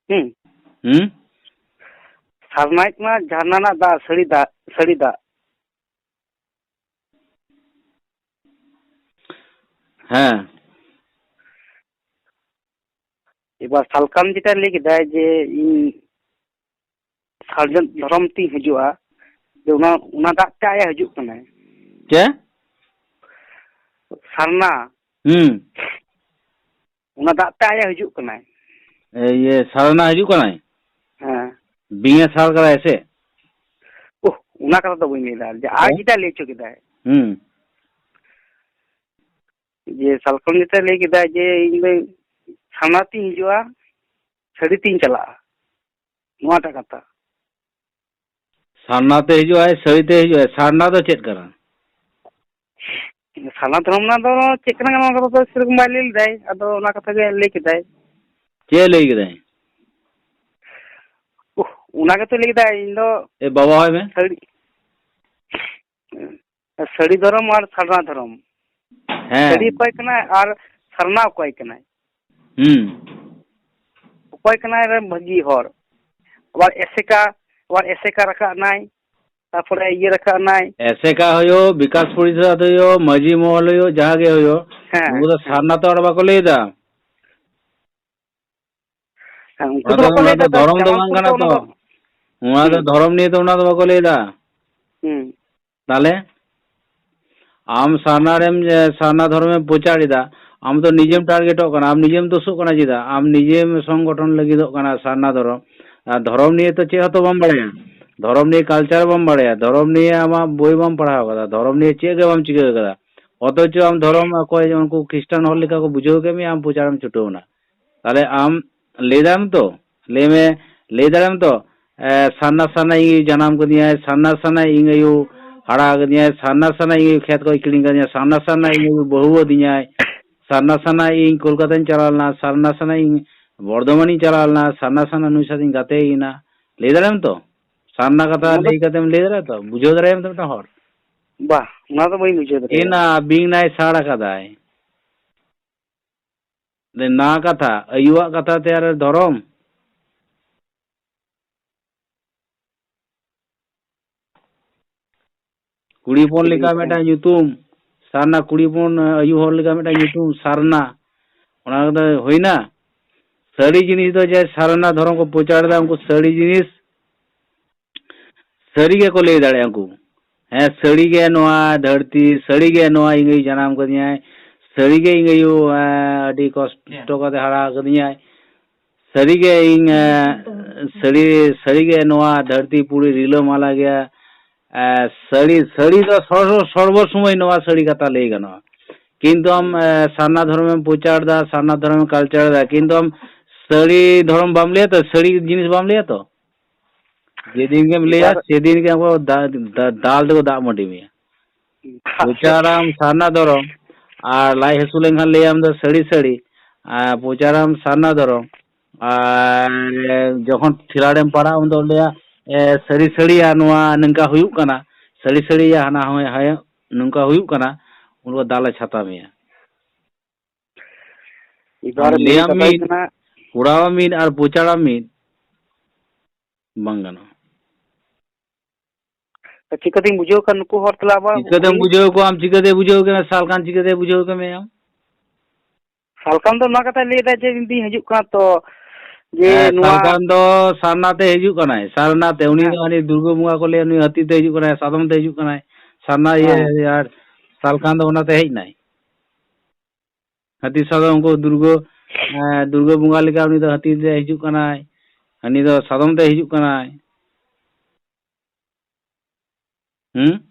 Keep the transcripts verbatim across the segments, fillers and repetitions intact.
ᱦᱩᱸ᱾ ᱦᱩᱸ? ᱥᱟᱨᱱᱟᱭᱤᱡ ᱢᱟ ᱡᱷᱟᱨᱱᱟ ᱨᱮᱱᱟᱜ ᱫᱟᱜ, ᱥᱟᱹᱲᱤ ᱫᱟᱜ, ᱥᱟᱹᱲᱤ ᱫᱟᱜ᱾ ᱦᱮᱸ᱾ ᱮᱵᱟᱨ ᱥᱟᱞᱠᱷᱟᱱ ᱡᱮᱴᱟ ᱞᱟᱹᱭ ᱠᱮᱫᱟᱭ ᱡᱮ ᱤᱧ ᱥᱟᱨᱡᱚᱢ ᱫᱷᱚᱨᱚᱢ ᱛᱤᱧ ᱦᱤᱡᱩᱜᱼᱟ, ᱡᱮ ᱚᱱᱟ, ᱚᱱᱟ ᱫᱟᱜ ᱛᱮ ᱟᱭᱟᱜ ᱦᱤᱡᱩᱜ ᱠᱟᱱᱟᱭ᱾ ᱪᱮ? ᱥᱟᱨᱱᱟ᱾ ᱦᱩᱸ᱾ ᱚᱱᱟ ᱫᱟᱜ ᱛᱮ ᱟᱭᱟᱜ ᱦᱤᱡᱩᱜ ᱠᱟᱱᱟᱭ᱾ ᱮ, ᱤᱭᱟᱹ, ᱥᱟᱨᱱᱟ ᱦᱤᱡᱩᱜ ᱠᱟᱱᱟᱭ? ᱦᱮᱸ᱾ ᱵᱤᱧᱮ ᱥᱟᱨ ᱠᱟᱫᱟᱭ ᱥᱮ? ᱳᱦ, ᱚᱱᱟ ᱠᱟᱛᱷᱟ ᱫᱚ ᱵᱟᱹᱧ ᱞᱟᱹᱭ ᱮᱫᱟ, ᱡᱮ ᱟᱡ ᱦᱮᱸ? ᱡᱮᱴᱟ ᱞᱟᱹᱭ ᱦᱚᱪᱚ ᱠᱮᱫᱟᱭ᱾ ᱦᱩᱸ᱾ ᱡᱮ ᱥᱟᱞᱠᱷᱟᱱ ᱡᱮᱴᱟ ᱞᱟᱹᱭ ᱠᱮᱫᱟᱭ ᱡᱮ ᱤᱧ ᱫᱚ ᱥᱟᱨᱱᱟ ᱛᱤᱧ ᱦᱤᱡᱩᱜᱼᱟ, ᱥᱟᱹᱲᱤ ᱛᱤᱧ ᱪᱟᱞᱟᱜᱼᱟ, ᱱᱚᱣᱟᱴᱟᱜ ᱠᱟᱛᱷᱟ᱾ ᱥᱟᱨᱱᱟ ᱛᱮ ᱦᱤᱡᱩᱜᱼᱟᱭ, ᱥᱟᱹᱲᱤ ᱛᱮ ᱦᱤᱡᱩᱜᱼᱟᱭ, ᱥᱟᱨᱱᱟ ᱫᱚ ᱪᱮᱫ ᱠᱟᱱᱟ? ᱥᱟᱨᱱᱟ ᱫᱷᱚᱨᱚᱢ ᱨᱮᱱᱟᱜ ᱫᱚ ᱪᱮᱫ ᱠᱟᱱᱟ, ᱚᱱᱟ ᱠᱟᱛᱷᱟ ᱫᱚ ᱥᱮᱨᱚᱠᱚᱢ ᱵᱟᱭ ᱞᱟᱹᱭ ᱞᱮᱫᱟᱭ, ᱟᱫᱚ ᱚᱱᱟ ᱠᱟᱛᱷᱟ ᱜᱮ ᱞᱟᱹᱭ ᱠᱮᱫᱟᱭ᱾ ᱪᱮᱫ ᱞᱟᱹᱭ ᱠᱮᱫᱟᱭ? ᱩᱦ, ᱚᱱᱟ ᱜᱮᱛᱚ ᱞᱟᱹᱭ ᱠᱮᱫᱟᱭ, ᱤᱧ ᱫᱚ ᱮ ᱵᱟᱵᱟ, ᱦᱚᱭ ᱢᱮ᱾ ᱥᱟᱹᱲᱤ, ᱥᱟᱹᱲᱤ ᱫᱷᱚᱨᱚᱢ ᱟᱨ ᱥᱟᱨᱱᱟ ᱫᱷᱚᱨᱚᱢ᱾ ᱦᱮᱸ᱾ ᱥᱟᱹᱲᱤ ᱚᱠᱚᱭ ᱠᱟᱱᱟᱭ ᱟᱨ ᱥᱟᱨᱱᱟ ᱚᱠᱚᱭ ᱠᱟᱱᱟᱭ? ᱦᱩᱸ᱾ ᱚᱠᱚᱭ ᱠᱟᱱᱟᱭ ᱨᱮ ᱵᱷᱟᱹᱜᱤ ᱦᱚᱲ? ᱟᱵᱟᱨ ᱮᱥᱮᱠᱟ, ᱟᱵᱟᱨ ᱮᱥᱮᱠᱟ ᱨᱟᱠᱟᱵ ᱱᱟᱭ, ᱛᱟᱯᱚᱨᱮ ᱤᱭᱟᱹ ᱨᱟᱠᱟᱵ ᱱᱟᱭ᱾ ᱮᱥᱮᱠᱟ ᱦᱩᱭᱩᱜ, ᱵᱤᱠᱟᱥ ᱯᱚᱨᱤᱥᱚᱫ ᱦᱩᱭᱩᱜ, ᱢᱟᱹᱡᱷᱤ ᱢᱚᱦᱚᱞ ᱦᱩᱭᱩᱜ, ᱡᱟᱦᱟᱸ ᱜᱮ ᱦᱩᱭᱩᱜ, ᱦᱮᱸ, ᱩᱱᱠᱩ ᱫᱚ ᱦᱮᱸ᱾ ᱥᱟᱨᱱᱟ ᱛᱚ ᱟᱨ ᱵᱟᱠᱚ ᱞᱟᱹᱭ ᱮᱫᱟ᱾ ᱦᱮᱸ, ᱩᱱᱠᱩ ᱚᱱᱟ ᱫᱚ ᱫᱚ, ᱵᱟᱠᱚ ᱚᱱᱟ ᱞᱟᱹᱭ ᱫᱚ ᱮᱫᱟ, ᱫᱷᱚᱨᱚᱢ ᱫᱚ ᱡᱟᱢᱟᱞ ᱵᱟᱝ ᱠᱷᱩᱱᱴᱟᱹ ᱠᱟᱱᱟ ᱚᱱᱟ ᱛᱚ᱾ ᱫᱚ ᱚᱱᱟ ᱫᱚ ᱦᱩᱸ᱾ ᱫᱷᱚᱨᱚᱢ ᱱᱤᱭᱮ ᱫᱚ ᱚᱱᱟ ᱫᱚ ᱵᱟᱠᱚ ᱞᱟᱹᱭ ᱮᱫᱟ᱾ ᱦᱩᱸ᱾ ᱛᱟᱦᱞᱮ ᱟᱢ ᱥᱟᱨᱱᱟ ᱨᱮᱢ, ᱮ, ᱥᱟᱨᱱᱟ ᱫᱷᱚᱨᱚᱢᱮᱢ ᱯᱨᱚᱪᱟᱨ ᱮᱫᱟ, ᱟᱢ ᱫᱚ ᱱᱤᱡᱮᱢ ᱦᱩᱸ᱾ ᱴᱟᱨᱜᱮᱴᱚᱜ ᱠᱟᱱᱟ, ᱟᱢ ᱱᱤᱡᱮᱢ ᱫᱳᱥᱳᱜ ᱠᱟᱱᱟ᱾ ᱪᱮᱫᱟᱜ? ᱟᱢ ᱱᱤᱡᱮᱢ ᱥᱚᱝᱜᱚᱴᱷᱚᱱ ᱞᱟᱹᱜᱤᱫᱚᱜ ᱠᱟᱱᱟ ᱥᱟᱨᱱᱟ ᱫᱷᱚᱨᱚᱢ᱾ ᱟᱨ ᱫᱷᱚᱨᱚᱢ ᱱᱤᱭᱮ ᱛᱚ ᱪᱮᱫ ᱦᱚᱸᱛᱚ ᱵᱟᱢ ᱵᱟᱲᱟᱭᱟ, ᱫᱷᱚᱨᱚᱢ ᱱᱤᱭᱮ ᱠᱟᱞᱪᱟᱨ ᱵᱟᱢ ᱵᱟᱲᱟᱭᱟ, ᱫᱷᱚᱨᱚᱢ ᱱᱤᱭᱮ ᱟᱢᱟᱜ ᱵᱳᱭ ᱵᱟᱢ ᱯᱟᱲᱦᱟᱣ ᱠᱟᱫᱟ, ᱫᱷᱚᱨᱚᱢ ᱱᱤᱭᱮ ᱪᱮᱫ ᱜᱮ ᱵᱟᱢ ᱪᱤᱠᱟᱹ ᱠᱟᱫᱟ, ᱚᱛᱷᱚᱪᱚ ᱟᱢ ᱫᱷᱚᱨᱚᱢ ᱚᱠᱚᱭ ᱩᱱᱠᱩ ᱠᱷᱨᱤᱥᱴᱟᱱ ᱦᱚᱲ ᱞᱮᱠᱟ ᱠᱚ ᱵᱩᱡᱷᱟᱹᱣ ᱠᱮᱫ ᱢᱮᱭᱟ, ᱟᱢ ᱯᱨᱚᱪᱟᱨᱮᱢ ᱪᱷᱩᱴᱟᱹᱣ ᱮᱱᱟ᱾ ᱛᱟᱦᱞᱮ ᱟᱢ ᱞᱟᱹᱭ ᱫᱟᱲᱮᱭᱟᱢ ᱛᱚ? ᱞᱟᱹᱭ ᱢᱮ, ᱞᱟᱹᱭ ᱫᱟᱲᱮᱭᱟᱢ ᱛᱚ? ᱮ, ᱥᱟᱨᱱᱟ ᱥᱟᱨᱱᱟ ᱤᱧ ᱡᱟᱱᱟᱢ ᱠᱟᱫᱤᱧᱟᱭ, ᱥᱟᱨᱱᱟ ᱥᱟᱨᱱᱟ ᱤᱧ ᱟᱭᱳ ᱦᱟᱨᱟ ᱠᱟᱫᱤᱧᱟᱭ, ᱥᱟᱨᱱᱟ ᱥᱟᱨᱱᱟ ᱤᱧ ᱟᱭᱳ ᱠᱷᱮᱛ ᱠᱷᱚᱡ ᱠᱤᱨᱤᱧ ᱠᱟᱫᱤᱧᱟᱭ, ᱥᱟᱨᱱᱟ ᱥᱟᱨᱱᱟ ᱤᱧ ᱟᱭᱳ ᱵᱟᱹᱦᱩ ᱟᱹᱫᱤᱧᱟᱭ, ᱥᱟᱨᱱᱟ ᱥᱟᱨᱱᱟ ᱤᱧ ᱠᱳᱞᱠᱟᱛᱟᱧ ᱪᱟᱞᱟᱣ ᱞᱮᱱᱟ, ᱥᱟᱨᱱᱟ ᱥᱟᱨᱱᱟ ᱤᱧ ᱵᱚᱨᱫᱷᱚᱢᱟᱱᱤᱧ ᱪᱟᱞᱟᱣ ᱞᱮᱱᱟ, ᱥᱟᱨᱱᱟ ᱥᱟᱨᱱᱟ ᱱᱩᱭ ᱥᱟᱶᱛᱮᱧ ᱜᱟᱛᱮᱭᱮᱱᱟ᱾ ᱞᱟᱹᱭ ᱫᱟᱲᱮᱭᱟᱢ ᱛᱚ? ᱥᱟᱨᱱᱟ ᱠᱟᱛᱷᱟ ᱚᱱᱟ ᱫᱚ ᱞᱟᱹᱭ ᱠᱟᱛᱮᱢ ᱞᱟᱹᱭ ᱫᱟᱲᱮᱭᱟᱜᱼᱟ ᱛᱚ? ᱵᱩᱡᱷᱟᱹᱣ ᱫᱟᱲᱮᱭᱟᱢ ᱛᱚ ᱢᱤᱫᱴᱟᱝ ᱦᱚᱲ? ᱵᱟ, ᱚᱱᱟ ᱫᱚ ᱵᱟᱹᱧ ᱵᱩᱡᱷᱟᱹᱣ ᱫᱟᱲᱮᱭᱟᱜᱼᱟ᱾ ᱮᱱᱟ ᱵᱤᱧ ᱱᱟᱭ ᱥᱟᱲ ᱟᱠᱟᱫᱟᱭ᱾ ᱱᱟ ᱠᱟᱛᱷᱟ, ᱟᱭᱩᱣᱟᱜ ᱠᱟᱛᱷᱟ ᱛᱮ ᱟᱨ ᱫᱷᱚᱨᱚᱢ? ᱠᱩᱲᱤ ᱦᱚᱯᱚᱱ ᱞᱮᱠᱟ ᱢᱤᱫᱴᱟᱝ ᱧᱩᱛᱩᱢ, ᱥᱟᱨᱱᱟ, ᱠᱩᱲᱤ ᱦᱚᱯᱚᱱ, ᱟᱭᱩ ᱦᱚᱲ ᱞᱮᱠᱟ ᱢᱤᱫᱴᱟᱝ ᱧᱩᱛᱩᱢ, ᱥᱟᱨᱱᱟ᱾ ᱚᱱᱟ ᱠᱚᱫᱚ ᱦᱩᱭᱱᱟ᱾ ᱥᱟᱹᱨᱤ ᱡᱤᱱᱤᱥ ᱫᱚ ᱡᱮ ᱥᱟᱨᱱᱟ ᱫᱷᱚᱨᱚᱢ ᱠᱚ ᱯᱨᱚᱪᱟᱨ ᱮᱫᱟ, ᱩᱱᱠᱩ ᱥᱟᱹᱨᱤ ᱡᱤᱱᱤᱥ ᱥᱟᱹᱨᱤ ᱜᱮᱠᱚ ᱞᱟᱹᱭ ᱫᱟᱲᱮᱭᱟᱜᱼᱟ ᱩᱱᱠᱩ᱾ ᱦᱮᱸ, ᱥᱟᱹᱨᱤ ᱜᱮ ᱱᱚᱣᱟ ᱫᱷᱟᱹᱨᱛᱤ, ᱥᱟᱹᱨᱤ ᱜᱮ ᱱᱚᱣᱟ ᱤᱧ ᱟᱭᱳ ᱡᱟᱱᱟᱢ ᱠᱟᱫᱤᱧᱟᱭ, ᱥᱟᱹᱨᱤ ᱜᱮ ᱤᱧ ᱟᱭᱳ, ᱮᱸ, ᱟᱹᱰᱤ ᱠᱚᱥᱴᱚ ᱠᱟᱛᱮ ᱦᱟᱨᱟ ᱠᱟᱫᱤᱧᱟᱭ, ᱥᱟᱹᱨᱤ ᱜᱮ ᱤᱧ, ᱮᱸ, ᱥᱟᱹᱨᱤ, ᱥᱟᱹᱨᱤ ᱜᱮ ᱱᱚᱣᱟ ᱫᱷᱟᱹᱨᱛᱤ ᱯᱩᱨᱤ ᱨᱤᱞᱟᱹᱢᱟᱞᱟ ᱜᱮᱭᱟ᱾ ᱮᱸ, ᱥᱟᱹᱨᱤ, ᱥᱟᱹᱨᱤ ᱫᱚ ᱥᱚᱨᱵᱚ, ᱥᱚᱨᱵᱚ ᱥᱚᱢᱚᱭ ᱱᱚᱣᱟ ᱥᱟᱹᱨᱤ ᱠᱟᱛᱷᱟ ᱞᱟᱹᱭ ᱜᱟᱱᱚᱜᱼᱟ᱾ ᱠᱤᱱᱛᱩ ᱟᱢ, ᱮᱸ, ᱥᱟᱨᱱᱟ ᱫᱷᱚᱨᱚᱢᱮᱢ ᱯᱨᱚᱪᱟᱨ ᱫᱟ, ᱥᱟᱨᱱᱟ ᱫᱷᱚᱨᱚᱢᱮᱢ ᱠᱟᱞᱪᱟᱨ ᱫᱟ, ᱠᱤᱱᱛᱩ ᱟᱢ ᱥᱟᱹᱨᱤ ᱫᱷᱚᱨᱚᱢ ᱵᱟᱢ ᱞᱟᱹᱭᱟ ᱛᱚ, ᱥᱟᱹᱨᱤ ᱡᱤᱱᱤᱥ ᱵᱟᱢ ᱞᱟᱹᱭᱟ ᱛᱚ᱾ ᱡᱮᱫᱤᱱ ᱜᱮᱢ ᱞᱟᱹᱭᱟ, ᱮᱵᱟᱨ ᱥᱮᱫᱤᱱ ᱜᱮ ᱟᱵᱚ ᱫᱟ-, ᱫᱟ-, ᱫᱟᱞ ᱛᱮᱠᱚ ᱫᱟᱜ ᱢᱟᱹᱰᱤ ᱢᱮᱭᱟ᱾ ᱫᱟᱜ ᱯᱨᱚᱪᱟᱨᱟᱢ ᱥᱟᱨᱱᱟ ᱫᱷᱚᱨᱚᱢ, ᱟᱨ ᱞᱟᱡ ᱦᱟᱹᱥᱩ ᱞᱮᱱᱠᱷᱟᱱ ᱞᱟᱹᱭᱟᱢ ᱫᱚ ᱥᱟᱹᱲᱤ ᱥᱟᱹᱲᱤ, ᱟᱨ ᱯᱨᱚᱪᱟᱨᱟᱢ ᱥᱟᱨᱱᱟ ᱫᱷᱚᱨᱚᱢ, ᱟᱨ ᱡᱚᱠᱷᱚᱱ ᱴᱷᱮᱞᱟ ᱨᱮᱢ ᱯᱟᱲᱟᱜᱼᱟ, ᱩᱱ ᱫᱚ ᱞᱟᱹᱭᱟ, "ᱮ, ᱥᱟᱹᱨᱤ ᱥᱟᱹᱲᱤᱭᱟ ᱱᱚᱣᱟ ᱱᱚᱝᱠᱟ ᱦᱩᱭᱩᱜ ᱠᱟᱱᱟ, ᱥᱟᱹᱨᱤ ᱥᱟᱹᱲᱤᱭᱟ ᱦᱟᱱᱟ ᱦᱚᱸᱭ ᱦᱟᱭᱟ, ᱱᱚᱝᱠᱟ ᱦᱩᱭᱩᱜ ᱠᱟᱱᱟ", ᱩᱱ ᱫᱚ ᱫᱟᱞᱮ ᱪᱷᱟᱛᱟ ᱢᱮᱭᱟ᱾ ᱮᱵᱟᱨ ᱟᱢ ᱢᱮᱱ ᱞᱟᱹᱭᱟᱢ ᱠᱟᱛᱷᱟ ᱦᱩᱭᱩᱜ ᱢᱤᱫ, ᱠᱟᱱᱟ, ᱠᱚᱨᱟᱣᱟᱢ ᱢᱤᱫ ᱟᱨ ᱯᱨᱚᱪᱟᱨᱟᱢ ᱢᱤᱫ, ᱵᱟᱝ ᱜᱟᱱᱚᱜᱼᱟ᱾ ᱪᱤᱠᱟᱹᱛᱤᱧ ᱵᱩᱡᱷᱟᱹᱣ ᱠᱷᱟᱱ ᱱᱩᱠᱩ ᱦᱚᱲ ᱛᱟᱞᱟ ᱟᱵᱟᱨ ᱪᱤᱠᱟᱹᱛᱮᱢ ᱠᱩᱲᱤ ᱵᱩᱡᱷᱟᱹᱣ ᱠᱚᱣᱟ? ᱟᱢ ᱪᱤᱠᱟᱹᱛᱮ ᱵᱩᱡᱷᱟᱹᱣ ᱠᱮᱢᱮᱭᱟ? ᱥᱟᱞᱠᱷᱟᱱ ᱪᱤᱠᱟᱹᱛᱮ ᱵᱩᱡᱷᱟᱹᱣ ᱠᱮᱢᱮᱭᱟ? ᱥᱟᱞᱠᱷᱟᱱ ᱫᱚ ᱱᱚᱣᱟ ᱠᱟᱛᱷᱟᱭ ᱞᱟᱹᱭ ᱮᱫᱟ ᱡᱮ ᱤᱧ ᱫᱩᱧ ᱦᱤᱡᱩᱜ ᱠᱟᱱᱟ ᱛᱚ, ᱡᱮ ᱦᱮᱸ, ᱱᱚᱣᱟ ᱥᱟᱞᱠᱷᱟᱱ ᱫᱚ ᱥᱟᱨᱱᱟ ᱛᱮ ᱦᱤᱡᱩᱜ ᱠᱟᱱᱟᱭ, ᱥᱟᱨᱱᱟ ᱛᱮ᱾ ᱩᱱᱤ ᱦᱮᱸ᱾ ᱫᱚ ᱦᱟᱹᱱᱤ ᱫᱩᱨᱜᱟᱹ ᱵᱚᱸᱜᱟ ᱠᱚ ᱞᱟᱹᱭᱟ, ᱱᱩᱭ ᱦᱟᱹᱛᱤ ᱛᱮ ᱦᱤᱡᱩᱜ ᱠᱟᱱᱟᱭ, ᱥᱟᱫᱚᱢ ᱛᱮ ᱦᱤᱡᱩᱜ ᱠᱟᱱᱟᱭ, ᱥᱟᱨᱱᱟ ᱤᱭᱟᱹ᱾ ᱦᱮᱸ᱾ ᱟᱨ ᱥᱟᱞᱠᱷᱟᱱ ᱫᱚ ᱚᱱᱟᱛᱮ ᱦᱮᱡ ᱱᱟᱭ᱾ ᱦᱟᱹᱛᱤ ᱥᱟᱫᱚᱢ, ᱩᱱᱠᱩ ᱫᱩᱨᱜᱟᱹ, ᱮᱸ, ᱫᱩᱨᱜᱟᱹ ᱵᱚᱸᱜᱟ ᱞᱮᱠᱟ ᱩᱱᱤ ᱫᱚ ᱦᱟᱹᱛᱤ ᱛᱮ ᱦᱤᱡᱩᱜ ᱠᱟᱱᱟᱭ, ᱦᱟᱹᱱᱤ ᱫᱚ ᱥᱟᱫᱚᱢ ᱛᱮ ᱦᱤᱡᱩᱜ ᱠᱟᱱᱟᱭ᱾ ᱦᱩᱸ?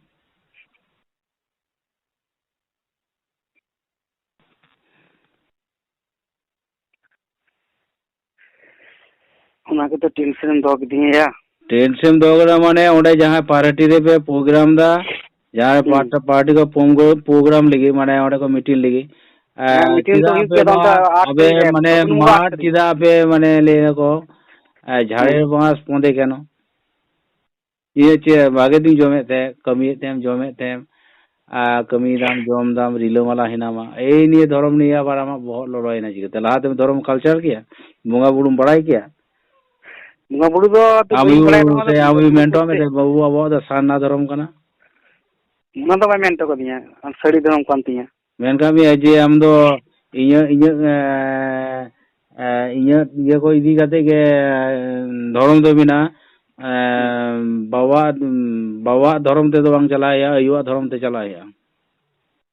ᱚᱱᱟ ᱜᱮᱛᱚ tension ᱮᱢ ᱫᱚᱦᱚ ᱠᱤᱫᱤᱧᱟ ᱭᱟ᱾ Tension ᱮᱢ ᱫᱚᱦᱚ ᱠᱮᱫᱟ ᱢᱟᱱᱮ, ᱚᱸᱰᱮ ᱡᱟᱦᱟᱸ party ᱨᱮᱯᱮ program ᱫᱟ, ᱡᱟᱦᱟᱸ ᱦᱩᱸ᱾ Party, party ᱠᱚ program, program ᱞᱟᱹᱜᱤᱫ, ᱢᱟᱱᱮ ᱚᱸᱰᱮ ᱠᱚ meeting ᱞᱟᱹᱜᱤᱫ, ᱦᱮᱸ, ᱮᱸ, meeting ᱫᱚ ᱪᱮᱫᱟᱜ ᱦᱩᱭᱩᱜ ᱟᱯᱮ ᱜᱮᱭᱟ, ᱛᱟᱭᱚᱢ ᱱᱚᱣᱟ, ᱛᱮ ᱟᱴ ᱟᱯᱮ ᱛᱟᱹᱨᱤᱠᱷ ᱨᱮ, ᱢᱟᱱᱮ ᱯᱷᱟᱹᱜᱩᱱ ᱵᱚᱸᱜᱟ ᱟᱴ ᱢᱟᱴᱷ ᱛᱟᱹᱨᱤᱠᱷ᱾ ᱪᱮᱫᱟᱜ ᱟᱯᱮ ᱢᱟᱱᱮ ᱞᱟᱹᱭ ᱫᱟᱠᱚ, ᱮᱸ, ᱦᱩᱸ᱾ ᱡᱷᱟᱲᱮᱨ ᱵᱚᱸᱜᱟ ᱥᱚᱢᱵᱚᱱᱫᱷᱮ ᱠᱮᱱᱚ? ᱤᱭᱟᱹ ᱪᱮᱫ ᱵᱷᱟᱜᱮ ᱫᱤᱱ ᱡᱚᱢᱮᱫ ᱛᱟᱦᱮᱸᱫ, ᱠᱟᱹᱢᱤᱭᱮᱫ ᱛᱟᱦᱮᱸᱢ, ᱡᱚᱢᱮᱫ ᱛᱟᱦᱮᱸᱢ, ᱟᱨ ᱠᱟᱹᱢᱤᱭᱮᱫᱟᱢ, ᱡᱚᱢ ᱫᱟᱢ, ᱨᱤᱞᱟᱹᱢᱟᱞᱟ ᱦᱮᱱᱟᱢᱟ, ᱮᱭ ᱱᱤᱭᱟᱹ ᱫᱷᱚᱨᱚᱢ ᱱᱤᱭᱮ ᱟᱵᱟᱨ ᱟᱢᱟᱜ ᱵᱚᱦᱚᱜ ᱞᱚᱞᱚᱭᱮᱱᱟ ᱪᱤᱠᱟᱹᱛᱮ? ᱞᱟᱦᱟᱛᱮᱢ ᱫᱷᱚᱨᱚᱢ culture ᱠᱮᱭᱟ, ᱵᱚᱸᱜᱟ ᱵᱩᱨᱩᱢ ᱵᱟᱲᱟᱭ ᱠᱮᱭᱟ? ᱵᱚᱸᱜᱟ ᱵᱩᱨᱩ ᱫᱚ ᱟᱢ ᱵᱟᱹᱧ ᱟᱭᱩ ᱵᱟᱲᱟᱭ ᱨᱮᱦᱚᱸ ᱥᱮ ᱟᱢ ᱟᱭᱩ ᱢᱮᱱᱴᱚ ᱢᱮ, ᱵᱟᱹᱵᱩ ᱟᱵᱚᱣᱟᱜ ᱫᱚ ᱥᱟᱨᱱᱟ ᱫᱷᱚᱨᱚᱢ ᱠᱟᱱᱟ᱾ ᱚᱱᱟ ᱫᱚ ᱵᱟᱭ ᱢᱮᱱ ᱦᱚᱴᱚ ᱠᱟᱫᱤᱧᱟ, ᱟᱨ ᱥᱟᱹᱨᱤ ᱫᱷᱚᱨᱚᱢ ᱠᱟᱱ ᱛᱤᱧᱟ᱾ ᱢᱮᱱ ᱠᱟᱜ ᱢᱮᱭᱟ ᱡᱮ ᱟᱢ ᱫᱚ ᱤᱧᱟᱹᱜ, ᱤᱧᱟᱹᱜ, ᱮᱸ, ᱮᱸ, ᱤᱧᱟᱹᱜ ᱤᱭᱟᱹ ᱠᱚ ᱤᱫᱤ ᱠᱟᱛᱮ ᱜᱮ, ᱮᱸ, ᱫᱷᱚᱨᱚᱢ ᱫᱚ ᱢᱮᱱᱟᱜᱼᱟ᱾ ᱮᱸ, ᱵᱟᱵᱟᱣᱟᱜ, ᱵᱟᱵᱟᱣᱟᱜ ᱫᱷᱚᱨᱚᱢ ᱛᱮᱫᱚ ᱵᱟᱝ ᱪᱟᱞᱟᱜ ᱦᱩᱭᱩᱜᱼᱟ, ᱟᱭᱳᱣᱟᱜ ᱫᱷᱚᱨᱚᱢ ᱛᱮ ᱪᱟᱞᱟᱜ ᱦᱩᱭᱩᱜᱼᱟ᱾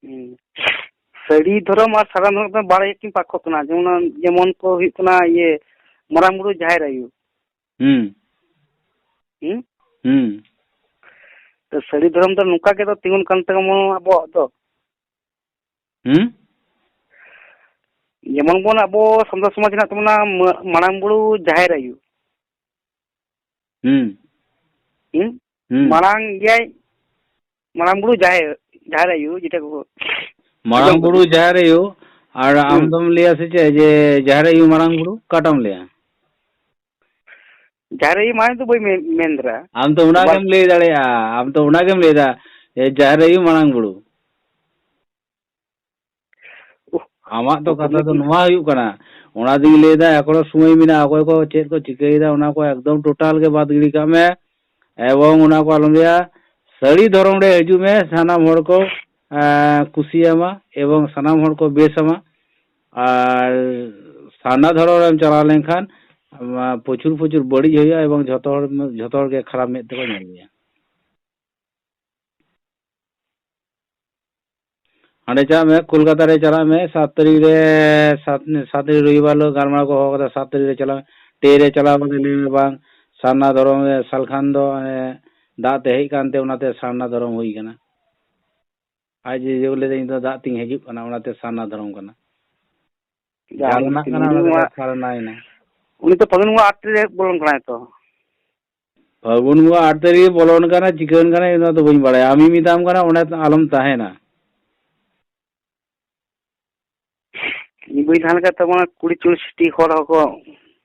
ᱦᱩᱸ᱾ ᱥᱟᱹᱨᱤ ᱫᱷᱚᱨᱚᱢ ᱟᱨ ᱥᱟᱨᱱᱟ ᱫᱷᱚᱨᱚᱢ ᱫᱚ ᱵᱟᱨᱭᱟ ᱠᱤᱱ ᱯᱟᱠᱠᱷᱚᱜ ᱠᱟᱱᱟ, ᱡᱮᱢᱚᱱ, ᱡᱮᱢᱚᱱ ᱠᱚ ᱦᱩᱭᱩᱜ ᱠᱟᱱᱟ ᱤᱭᱟᱹ ᱢᱟᱨᱟᱝ ᱵᱩᱨᱩ, ᱡᱟᱦᱮᱨ ᱟᱭᱳ᱾ ᱦᱩᱸ᱾ ᱦᱩᱸ? ᱦᱩᱸ᱾ ᱛᱚ ᱥᱟᱹᱨᱤ ᱫᱷᱚᱨᱚᱢ ᱫᱚ ᱱᱚᱝᱠᱟ ᱜᱮ ᱫᱚ ᱛᱤᱸᱜᱩᱱ ᱠᱟᱱ ᱛᱟᱵᱚᱱᱟ ᱟᱵᱚᱣᱟᱜ ᱫᱚ᱾ ᱦᱩᱸ? ᱡᱮᱢᱚᱱ ᱵᱚᱱ ᱟᱵᱚ ᱥᱟᱱᱛᱟᱲ ᱥᱚᱢᱟᱡᱽ ᱨᱮᱱᱟᱜ ᱛᱟᱵᱚᱱᱟ ᱢᱟ-, ᱢᱟᱨᱟᱝ ᱵᱩᱨᱩ, ᱡᱟᱦᱮᱨ ᱟᱭᱳ᱾ ᱦᱩᱸ᱾ ᱦᱩᱸ? ᱦᱩᱸ᱾ ᱢᱟᱨᱟᱝ ᱜᱮᱭᱟᱭ ᱢᱟᱨᱟᱝ ᱵᱩᱨᱩ, ᱡᱟᱦᱮᱨ, ᱡᱟᱦᱮᱨ ᱟᱭᱳ ᱡᱮᱴᱟ ᱠᱚ ᱢᱟᱨᱟᱝ ᱟᱸᱡᱚᱢ ᱵᱩᱨᱩ, ᱠᱟᱫᱟ᱾ ᱡᱟᱦᱮᱨ ᱟᱭᱳ, ᱟᱨ ᱟᱢ ᱦᱩᱸ᱾ ᱫᱚᱢ ᱞᱟᱹᱭᱟ ᱥᱮ ᱪᱮᱫ ᱡᱮ ᱡᱟᱦᱮᱨ ᱟᱭᱳ ᱢᱟᱨᱟᱝ ᱵᱩᱨᱩ? ᱚᱠᱟᱴᱟᱜ ᱮᱢ ᱞᱟᱹᱭᱟ? ᱡᱟᱦᱮᱨ ᱟᱭᱳ ᱢᱟᱨᱟᱝ ᱫᱚ ᱵᱟᱹᱧ ᱢᱮᱱ, ᱢᱮᱱ ᱫᱟᱲᱮᱭᱟᱜᱼᱟ᱾ ᱟᱢ ᱫᱚ ᱚᱱᱟ ᱵᱟᱨ- ᱜᱮᱢ ᱞᱟᱹᱭ ᱫᱟᱲᱮᱭᱟᱜᱼᱟ, ᱟᱢ ᱫᱚ ᱚᱱᱟ ᱜᱮᱢ ᱞᱟᱹᱭ ᱫᱟ ᱡᱮ ᱡᱟᱦᱮᱨ ᱟᱭᱳ ᱢᱟᱨᱟᱝ ᱵᱩᱨᱩ᱾ ᱩᱦ, ᱟᱢᱟᱜ ᱫᱚ ᱠᱩᱠᱞᱤ ᱠᱟᱛᱷᱟ ᱫᱚ ᱠᱚ ᱱᱚᱣᱟ ᱦᱩᱭᱩᱜ ᱠᱟᱱᱟ, ᱚᱱᱟ ᱫᱚᱧ ᱞᱟᱹᱭ ᱫᱟ, ᱮᱠᱷᱚᱱᱳ ᱥᱚᱢᱚᱭ ᱢᱮᱱᱟᱜᱼᱟ, ᱚᱠᱚᱭ ᱠᱚ ᱪᱮᱫ ᱠᱚ ᱪᱤᱠᱟᱹᱭᱮᱫᱟ, ᱚᱱᱟ ᱠᱚ ᱮᱠᱫᱚᱢ total ᱜᱮ ᱵᱟᱫ ᱜᱤᱰᱤ ᱠᱟᱜ ᱢᱮ᱾ ᱮᱵᱚᱝ ᱚᱱᱟ ᱠᱚ ᱟᱞᱚᱢ ᱞᱟᱹᱭᱟ, ᱥᱟᱹᱨᱤ ᱫᱷᱚᱨᱚᱢ ᱨᱮ ᱦᱤᱡᱩᱜ ᱢᱮ, ᱥᱟᱱᱟᱢ ᱦᱚᱲ ᱠᱚ, ᱮᱸ, ᱠᱩᱥᱤᱭᱟᱢᱟ ᱮᱵᱚᱝ ᱥᱟᱱᱟᱢ ᱦᱚᱲ ᱠᱚ ᱵᱮᱥ ᱟᱢᱟ᱾ ᱟᱨ ᱥᱟᱨᱱᱟ ᱫᱷᱚᱨᱚᱢ ᱨᱮᱢ ᱪᱟᱞᱟᱣ ᱞᱮᱱᱠᱷᱟᱱ, ᱟᱢ, ᱯᱨᱚᱪᱩᱨ ᱯᱨᱚᱪᱩᱨ ᱵᱟᱹᱲᱤᱡ ᱦᱩᱭᱩᱜᱼᱟ ᱮᱵᱚᱝ ᱡᱷᱚᱛᱚ ᱦᱚᱲ, ᱡᱷᱚᱛᱚ ᱦᱚᱲ ᱜᱮ ᱠᱷᱟᱨᱟᱯ ᱢᱮᱫ ᱛᱮᱠᱚ ᱧᱮᱞ ᱢᱮᱭᱟ᱾ ᱦᱟᱸᱰᱮ ᱪᱟᱞᱟᱜ ᱢᱮ, ᱠᱳᱞᱠᱟᱛᱟ ᱨᱮ ᱪᱟᱞᱟᱜ ᱢᱮ, ᱥᱟᱛ ᱛᱟᱹᱨᱤᱠᱷ ᱨᱮ, ᱥᱟᱛ, ᱥᱟᱛ ᱛᱟᱹᱨᱤᱠᱷ ᱨᱚᱵᱤᱵᱟᱨ ᱦᱤᱞᱳᱜ ᱜᱟᱞᱢᱟᱨᱟᱣ ᱠᱚ ᱦᱚᱦᱚ ᱠᱟᱫᱟ, ᱥᱟᱛ ᱛᱟᱹᱨᱤᱠᱷ ᱨᱮ ᱪᱟᱞᱟᱜ ᱢᱮ, ᱴᱨᱮᱱ ᱨᱮ ᱪᱟᱞᱟᱣ ᱠᱟᱛᱮ ᱞᱟᱹᱭ ᱢᱮ, "ᱵᱟᱝ, ᱥᱟᱨᱱᱟ ᱫᱷᱚᱨᱚᱢ ᱨᱮ ᱥᱟᱞᱠᱷᱟᱱ ᱫᱚ, ᱮ, ᱫᱟᱜ ᱛᱮ ᱦᱮᱡ ᱠᱟᱱᱛᱮ ᱚᱱᱟᱛᱮ ᱥᱟᱨᱱᱟ ᱫᱷᱚᱨᱚᱢ ᱦᱩᱭ ᱠᱟᱱᱟ᱾" ᱟᱡ ᱡᱮ ᱞᱟᱹᱭ ᱫᱟ, "ᱤᱧ ᱫᱚ ᱫᱟᱜ ᱛᱤᱧ ᱦᱤᱡᱩᱜ ᱠᱟᱱᱟ, ᱚᱱᱟᱛᱮ ᱥᱟᱨᱱᱟ ᱫᱷᱚᱨᱚᱢ ᱠᱟᱱᱟ᱾" ᱡᱟᱦᱟᱸ ᱡᱟᱦᱟᱸ ᱞᱮᱱᱟᱜ ᱠᱟᱱᱟ, ᱩᱱᱤ ᱚᱱᱟ ᱢᱟ, ᱫᱚ ᱥᱟᱨᱱᱟᱭᱮᱱᱟ᱾ ᱩᱱᱤ ᱛᱚ ᱯᱷᱟᱹᱜᱩᱱ ᱵᱚᱸᱜᱟ ᱟᱴ ᱛᱟᱹᱨᱤᱠᱷ ᱨᱮ ᱵᱚᱞᱚᱱ ᱠᱟᱱᱟᱭ ᱛᱚ᱾ ᱯᱷᱟᱹᱜᱩᱱ ᱵᱚᱸᱜᱟ ᱟᱴ ᱛᱟᱹᱨᱤᱠᱷ ᱨᱮ ᱵᱚᱞᱚᱱ ᱠᱟᱱᱟ, ᱪᱤᱠᱟᱹᱱ ᱠᱟᱱᱟ, ᱚᱱᱟ ᱫᱚ ᱵᱟᱹᱧ ᱵᱟᱲᱟᱭᱟ᱾ ᱟᱢᱤᱧ ᱢᱮᱛᱟᱢ ᱠᱟᱱᱟ, ᱚᱸᱰᱮ ᱟᱞᱚᱢ ᱛᱟᱦᱮᱱᱟ᱾ ᱤᱧ ᱵᱟᱹᱧ ᱛᱟᱦᱮᱸ ᱞᱮᱱᱠᱷᱟᱱ ᱛᱚ ᱚᱱᱟ ᱠᱩᱲᱤ ᱪᱚᱞᱞᱤᱥ ᱴᱤ ᱦᱚᱲ ᱦᱚᱸᱠᱚ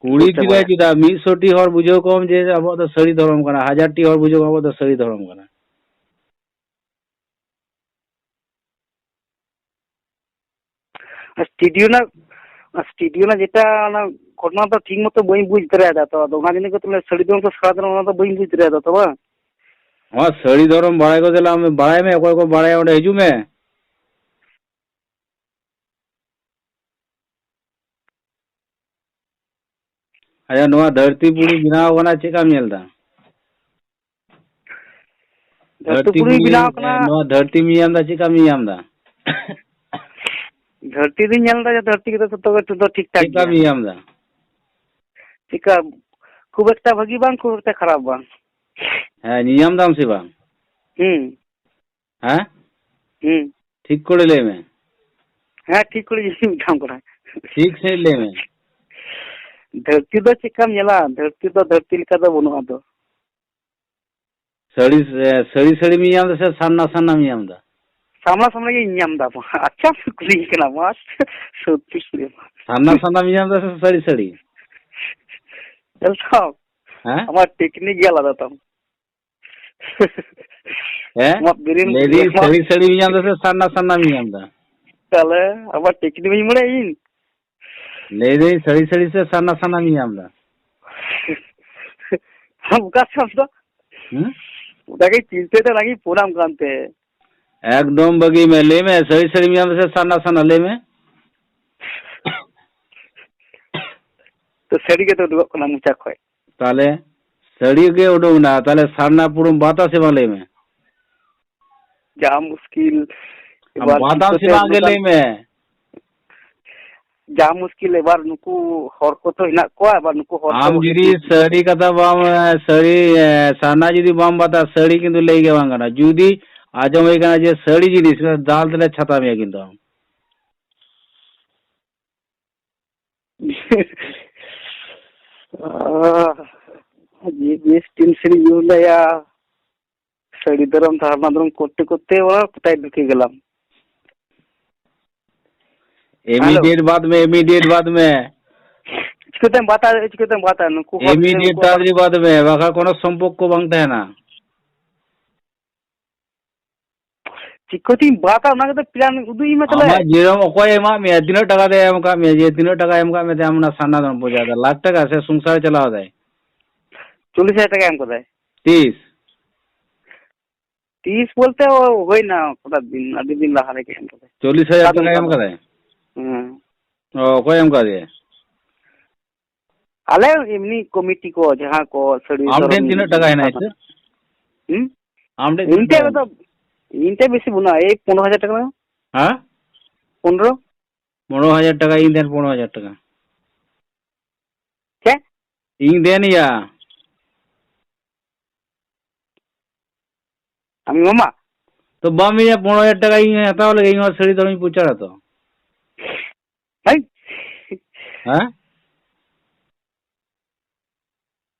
ᱠᱩᱲᱤ ᱵᱩᱡᱽ ᱪᱟᱵᱟᱭᱟ᱾ ᱪᱮᱫᱟᱜ, ᱪᱮᱫᱟᱜ? ᱢᱤᱫᱥᱚ ᱴᱤ ᱦᱚᱲ ᱵᱩᱡᱷᱟᱹᱣ ᱠᱚᱢ ᱡᱮ ᱟᱵᱚᱣᱟᱜ ᱫᱚ ᱥᱟᱹᱨᱤ ᱫᱷᱚᱨᱚᱢ ᱠᱟᱱᱟ, ᱦᱟᱡᱟᱨ ᱴᱤ ᱦᱚᱲ ᱵᱩᱡᱷᱟᱹᱣ ᱠᱚᱢ ᱟᱵᱚᱣᱟᱜ ᱫᱚ ᱥᱟᱹᱨᱤ ᱫᱷᱚᱨᱚᱢ ᱠᱟᱱᱟ᱾ ᱟᱨ ᱥᱴᱮᱰᱤᱭᱳ ᱨᱮᱱᱟᱜ, ᱥᱴᱮᱰᱤᱭᱳ ᱨᱮᱱᱟᱜ ᱡᱮᱴᱟ ᱚᱱᱟ ᱜᱷᱚᱴᱚᱱᱟ ᱫᱚ ᱴᱷᱤᱠ ᱢᱚᱛᱚ ᱵᱟᱹᱧ ᱵᱩᱡᱽ ᱫᱟᱲᱮᱭᱟᱫᱟ ᱛᱚ, ᱟᱫᱚ ᱚᱱᱟ ᱡᱤᱱᱤᱥ ᱜᱮ ᱛᱟᱦᱞᱮ ᱥᱟᱹᱨᱤ ᱫᱷᱚᱨᱚᱢ ᱥᱮ ᱥᱟᱨᱱᱟ ᱫᱷᱚᱨᱚᱢ ᱚᱱᱟ ᱫᱚ ᱵᱟᱹᱧ ᱵᱩᱡᱽ ᱫᱟᱲᱮᱭᱟᱫᱟ ᱛᱚ, ᱵᱟᱝ? ᱱᱚᱣᱟ ᱥᱟᱹᱲᱤ ᱫᱷᱚᱨᱚᱢ ᱵᱟᱲᱟᱭ ᱠᱚ ᱫᱮᱞᱟ, ᱟᱢ ᱵᱟᱲᱟᱭ ᱢᱮ, ᱚᱠᱚᱭ ᱠᱚ ᱵᱟᱲᱟᱭᱟ ᱚᱸᱰᱮ ᱦᱤᱡᱩᱜ ᱢᱮ᱾ ᱟᱪᱪᱷᱟ, ᱱᱚᱣᱟ ᱫᱷᱟᱹᱨᱛᱤ ᱯᱩᱨᱤ ᱵᱮᱱᱟᱣ ᱠᱟᱱᱟ, ᱪᱮᱫ ᱞᱮᱠᱟᱢ ᱧᱮᱞ ᱮᱫᱟ? ᱫᱷᱟᱹᱨᱛᱤ ᱫᱷᱟᱹᱨᱛᱤ ᱯᱩᱨᱤ ᱯᱩᱨᱤ, ᱵᱮᱱᱟᱣ ᱠᱟᱱᱟ᱾ ᱱᱚᱣᱟ ᱫᱷᱟᱹᱨᱛᱤᱢ ᱧᱮᱞ ᱮᱫᱟ, ᱪᱮᱫ ᱞᱮᱠᱟᱢ ᱧᱮᱞ ᱮᱫᱟ? ᱫᱷᱟᱹᱨᱛᱤ ᱫᱚᱧ ᱧᱮᱞ ᱮᱫᱟ ᱡᱮ ᱫᱷᱟᱹᱨᱛᱤ ᱠᱚᱫᱚ ᱡᱚᱛᱚ ᱠᱤᱪᱷᱩ ᱫᱚ ᱴᱷᱤᱠ ᱴᱷᱟᱠ ᱪᱮᱫ ᱞᱮᱠᱟᱢ ᱜᱮᱭᱟ᱾ ᱧᱮᱞ ᱮᱫᱟ? ᱪᱮᱠᱟ, ᱠᱷᱩᱵ ᱮᱠᱴᱟ ᱵᱷᱟᱹᱜᱤ ᱵᱟᱝ, ᱠᱷᱩᱵ ᱮᱠᱴᱟ ᱠᱷᱟᱨᱟᱯ ᱵᱟᱝ᱾ ᱦᱮᱸ, ᱧᱮᱞ ᱮᱫᱟᱢ ᱥᱮ ᱵᱟᱝ? ᱦᱩᱸ᱾ ᱦᱮᱸ? ᱦᱩᱸ᱾ ᱴᱷᱤᱠ ᱠᱚᱨᱮ ᱞᱟᱹᱭ ᱢᱮ᱾ ᱦᱮᱸ, ᱴᱷᱤᱠ ᱠᱚᱨᱮ ᱡᱩᱫᱤ ᱢᱤᱫ ᱫᱷᱟᱣ ᱠᱚᱨᱟᱣ᱾ ᱴᱷᱤᱠ ᱥᱟᱺᱦᱤᱡ ᱞᱟᱹᱭ ᱢᱮ᱾ ᱫᱷᱟᱹᱨᱛᱤ ᱫᱚ ᱪᱮᱫᱠᱟᱢ ᱧᱮᱞᱟ? ᱫᱷᱟᱹᱨᱛᱤ ᱫᱚ ᱫᱷᱟᱹᱨᱛᱤ ᱞᱮᱠᱟ ᱫᱚ ᱵᱟᱹᱱᱩᱜᱼᱟ ᱫᱚ᱾ ᱥᱟᱹᱲᱤ, ᱮ, ᱥᱟᱹᱲᱤ ᱥᱟᱹᱲᱤᱢ ᱧᱟᱢ ᱮᱫᱟ ᱥᱮ ᱥᱟᱨᱱᱟ ᱥᱟᱨᱱᱟᱢ ᱧᱟᱢ ᱮᱫᱟ? ᱥᱟᱢᱱᱟ ᱥᱟᱢᱱᱟ ᱜᱤᱧ ᱧᱟᱢ ᱮᱫᱟ᱾ ᱟᱪᱪᱷᱟ, ᱠᱩᱞᱤᱧ ᱠᱟᱱᱟ ᱢᱟ᱾ ᱥᱚᱛᱛᱤ ᱥᱟᱹᱨᱤ ᱢᱟ᱾ ᱥᱟᱨᱱᱟ ᱥᱟᱨᱱᱟᱢ ᱧᱟᱢ ᱮᱫᱟ ᱥᱮ ᱥᱟᱹᱲᱤ ᱥᱟᱹᱲᱤ? ᱧᱮᱞ ᱛᱟᱢ᱾ ᱦᱮᱸ? ᱟᱢᱟᱜ ᱴᱮᱠᱱᱤᱠ ᱜᱮ ᱟᱞᱟᱫᱟ ᱛᱟᱢ᱾ ᱦᱮᱸ? ᱟᱢᱟᱜ ᱵᱨᱮᱱ ᱞᱟᱹᱭ ᱫᱟᱹᱧ, ᱟᱢᱟᱜ ᱥᱟᱹᱲᱤ ᱥᱟᱹᱲᱤᱢ ᱧᱟᱢ ᱮᱫᱟ ᱥᱮ ᱥᱟᱨᱱᱟ ᱥᱟᱨᱱᱟᱢ ᱧᱟᱢ ᱮᱫᱟ? ᱛᱟᱦᱞᱮ ᱟᱢᱟᱜ ᱴᱮᱠᱱᱤᱠ ᱤᱧ ᱵᱟᱲᱟᱭᱟ ᱤᱧ? ᱞᱟᱹᱭ ᱫᱟᱹᱧ, ᱥᱟᱹᱲᱤ ᱥᱟᱹᱲᱤ ᱥᱮ ᱥᱟᱨᱱᱟ ᱥᱟᱨᱱᱟᱢ ᱧᱟᱢ ᱮᱫᱟ? ᱟᱢ ᱚᱠᱟ ᱥᱮᱫ ᱫᱚ? ᱦᱩᱸ? ᱚᱱᱟᱜᱮ ᱪᱤᱱᱛᱟᱹᱭ ᱫᱟ, ᱚᱱᱟᱜᱮᱧ ᱯᱷᱳᱱᱟᱢ ᱠᱟᱱ ᱛᱟᱦᱮᱸᱫ᱾ ᱮᱠᱫᱚᱢ ᱵᱟᱹᱜᱤ ᱢᱮ, ᱞᱟᱹᱭ ᱢᱮ, ᱥᱟᱹᱲᱤ ᱥᱟᱹᱲᱤᱢ ᱧᱟᱢ ᱮᱫᱟ ᱥᱮ ᱥᱟᱨᱱᱟ ᱥᱟᱨᱱᱟ, ᱞᱟᱹᱭ ᱢᱮ᱾ ᱛᱚ ᱥᱟᱹᱲᱤ ᱜᱮ ᱛᱚ ᱩᱰᱩᱠᱚᱜ ᱠᱟᱱᱟ ᱢᱚᱪᱟ ᱠᱷᱚᱡ᱾ ᱛᱟᱦᱞᱮ ᱥᱟᱹᱲᱤ ᱜᱮ ᱩᱰᱩᱠ ᱮᱱᱟ, ᱛᱟᱦᱞᱮ ᱥᱟᱨᱱᱟ ᱯᱩᱲᱩᱢ ᱵᱟᱛᱟ ᱥᱮ ᱵᱟᱝ, ᱞᱟᱹᱭ ᱢᱮ? ᱡᱟ ᱢᱩᱥᱠᱤᱞ᱾ ᱟᱢ ᱮᱵᱟᱨ ᱵᱟᱛᱟᱢ ᱪᱤᱠᱟᱹᱛᱮ ᱥᱮ ᱵᱟᱝ ᱟᱜᱮ ᱱᱚᱝᱠᱟᱱ ᱞᱟᱹᱭ ᱢᱮ? ᱡᱟ ᱢᱩᱥᱠᱤᱞ, ᱮᱵᱟᱨ ᱱᱩᱠᱩ ᱦᱚᱲ ᱠᱚ ᱛᱚ ᱦᱮᱱᱟᱜ ᱠᱚᱣᱟ, ᱮᱵᱟᱨ ᱱᱩᱠᱩ ᱦᱚᱲ ᱟᱢ ᱠᱚ ᱡᱩᱫᱤ ᱥᱟᱹᱨᱤ ᱠᱟᱛᱷᱟ ᱵᱟᱢ, ᱥᱟᱹᱨᱤ, ᱮ, ᱥᱟᱨᱱᱟ ᱡᱩᱫᱤ ᱵᱟᱢ ᱵᱟᱛᱟ, ᱥᱟᱹᱲᱤ ᱠᱤᱱᱛᱩ ᱞᱟᱹᱭ ᱜᱮ ᱵᱟᱝ ᱜᱟᱱᱚᱜᱼᱟ᱾ ᱡᱩᱫᱤ ᱟᱸᱡᱚᱢ ᱦᱩᱭ ᱠᱟᱱᱟ ᱡᱮ ᱥᱟᱹᱲᱤ ᱡᱤᱱᱤᱥ, ᱫᱟᱞ ᱛᱮᱞᱮ ᱪᱷᱟᱛᱟ ᱢᱮᱭᱟ ᱠᱤᱱᱛᱩ ᱟᱢ᱾ ᱟᱦ, ᱡᱮ ᱵᱮᱥ ᱴᱮᱱᱥᱚᱱᱤᱧ ᱧᱩᱨ ᱞᱮᱭᱟ᱾ ᱥᱟᱹᱲᱤ ᱫᱟᱨᱟᱢ ᱫᱷᱟᱨᱱᱟ ᱫᱟᱨᱟᱢ ᱠᱚᱨᱛᱮ ᱠᱚᱨᱛᱮ ᱚᱲᱟᱜ ᱠᱚᱛᱟᱭ ঢুকে গেলাম। Hello। Immediate ᱵᱟᱫ ᱢᱮ, immediate ᱵᱟᱫ ᱢᱮ। ᱪᱤᱠᱟᱹᱛᱮᱢ ᱵᱟᱛᱟ, ᱪᱤᱠᱟᱹᱛᱮᱢ ᱵᱟᱛᱟ? ᱱᱩᱠᱩ ᱦᱚᱲ ᱜᱤᱫᱽᱨᱟᱹ, ᱤᱢᱤᱰᱤᱭᱮᱴ ᱱᱩᱠᱩ ᱟᱵᱟᱨ ᱛᱟᱲᱟᱛᱟᱲᱤ ᱵᱟᱫ ᱢᱮ, ᱵᱟᱠᱷᱟᱱ ᱠᱳᱱᱳ ᱥᱚᱢᱯᱚᱨᱠᱚ ᱵᱟᱝ ᱛᱟᱦᱮᱱᱟ᱾ ᱪᱤᱠᱟᱹᱛᱤᱧ ᱵᱟᱛᱟ, ᱚᱱᱟ ᱜᱮᱛᱚ ᱯᱞᱟᱱ ᱩᱫᱩᱜ ᱤᱧ ᱢᱮ ᱛᱟᱦᱞᱮ᱾ ᱟᱢᱟᱜ ᱡᱮᱨᱚᱠᱚᱢ ᱚᱠᱚᱭ ᱮᱢᱟᱜ ᱢᱮᱭᱟ, ᱛᱤᱱᱟᱹᱜ ᱴᱟᱠᱟ ᱛᱮ ᱮᱢ ᱟᱠᱟᱫ ᱢᱮᱭᱟ, ᱡᱮ ᱛᱤᱱᱟᱹᱜ ᱴᱟᱠᱟᱭ ᱮᱢ ᱟᱠᱟᱫ ᱢᱮᱛᱮ ᱟᱢ ᱚᱱᱟ ᱥᱟᱨᱱᱟ ᱫᱚᱢ ᱯᱩᱡᱟᱹᱭᱮᱫᱟ? ᱞᱟᱠᱷ ᱴᱟᱠᱟ ᱥᱮ ᱥᱚᱝᱥᱟᱨ ᱪᱟᱞᱟᱣ ᱫᱟᱭ? ᱪᱚᱞᱞᱤᱥ ᱦᱟᱡᱟᱨ ᱴᱟᱠᱟᱭ ᱮᱢ ᱠᱟᱫᱟᱭ᱾ ᱛᱤᱥ? ᱛᱤᱥ ᱵᱚᱞᱛᱮ ᱳ ᱦᱩᱭᱱᱟ ᱠᱚᱴᱟ ᱫᱤᱱ, ᱟᱹᱰᱤ ᱫᱤᱱ ᱞᱟᱦᱟ ᱨᱮᱜᱮ ᱮᱢ ᱠᱟᱫᱟᱭ᱾ ᱪᱚᱞᱞᱤᱥ ᱦᱟᱡᱟᱨ ᱥᱟᱫᱚᱢ ᱴᱟᱠᱟᱭ ᱮᱢ ᱥᱟᱫᱚᱢ᱾ ᱠᱟᱫᱟᱭ? ᱦᱮᱸ᱾ ᱚ, ᱚᱠᱚᱭ ᱮᱢ ᱠᱟᱫᱮᱭᱟ? ᱟᱞᱮ ᱮᱢᱱᱤ ᱠᱚᱢᱤᱴᱤ ᱠᱚ ᱡᱟᱦᱟᱸ ᱠᱚ ᱥᱟᱹᱲᱤ ᱟᱢ ᱴᱷᱮᱱ ᱫᱷᱚᱨᱚᱢ ᱛᱤᱱᱟᱹᱜ ᱴᱟᱠᱟ ᱦᱮᱱᱟᱜᱼᱟ ᱥᱟᱥᱟᱱ᱾ ᱤᱛᱟᱹ? ᱦᱩᱸ? ᱟᱢ ᱴᱷᱮᱱ ᱤᱧ ᱛᱤᱱᱟᱹᱜ ᱴᱷᱮᱱ ᱴᱟᱠᱟ ᱫᱚ, ᱦᱮᱱᱟᱜᱼᱟ? ᱤᱧ ᱴᱷᱮᱱ ᱵᱮᱥᱤ ᱵᱟᱹᱱᱩᱜᱼᱟ, ᱮᱭ ᱯᱚᱱᱨᱚ ᱦᱟᱡᱟᱨ ᱴᱟᱠᱟ ᱜᱟᱱ᱾ ᱦᱮᱸ? ᱯᱚᱱᱨᱚ᱾ ᱯᱚᱱᱨᱚ ᱦᱟᱡᱟᱨ ᱴᱟᱠᱟ, ᱤᱧ ᱴᱷᱮᱱ ᱯᱚᱱᱨᱚ ᱦᱟᱡᱟᱨ ᱴᱟᱠᱟ᱾ ᱪᱮᱫ? ᱤᱧ ᱫᱮᱱ ᱭᱟ᱾ ᱟᱢ ᱮᱢᱟᱢᱟ? ᱛᱚ ᱵᱟᱢ ᱤᱧᱟ, ᱯᱚᱱᱨᱚ ᱦᱟᱡᱟᱨ ᱴᱟᱠᱟ ᱤᱧ ᱦᱟᱛᱟᱣ ᱞᱮᱜᱮ, ᱤᱧ ᱦᱚᱸ ᱥᱟᱹᱲᱤ ᱫᱚ ᱤᱧ ᱯᱚᱪᱟᱲᱟ ᱛᱚ᱾ ᱦᱮᱸ? ᱦᱮᱸ?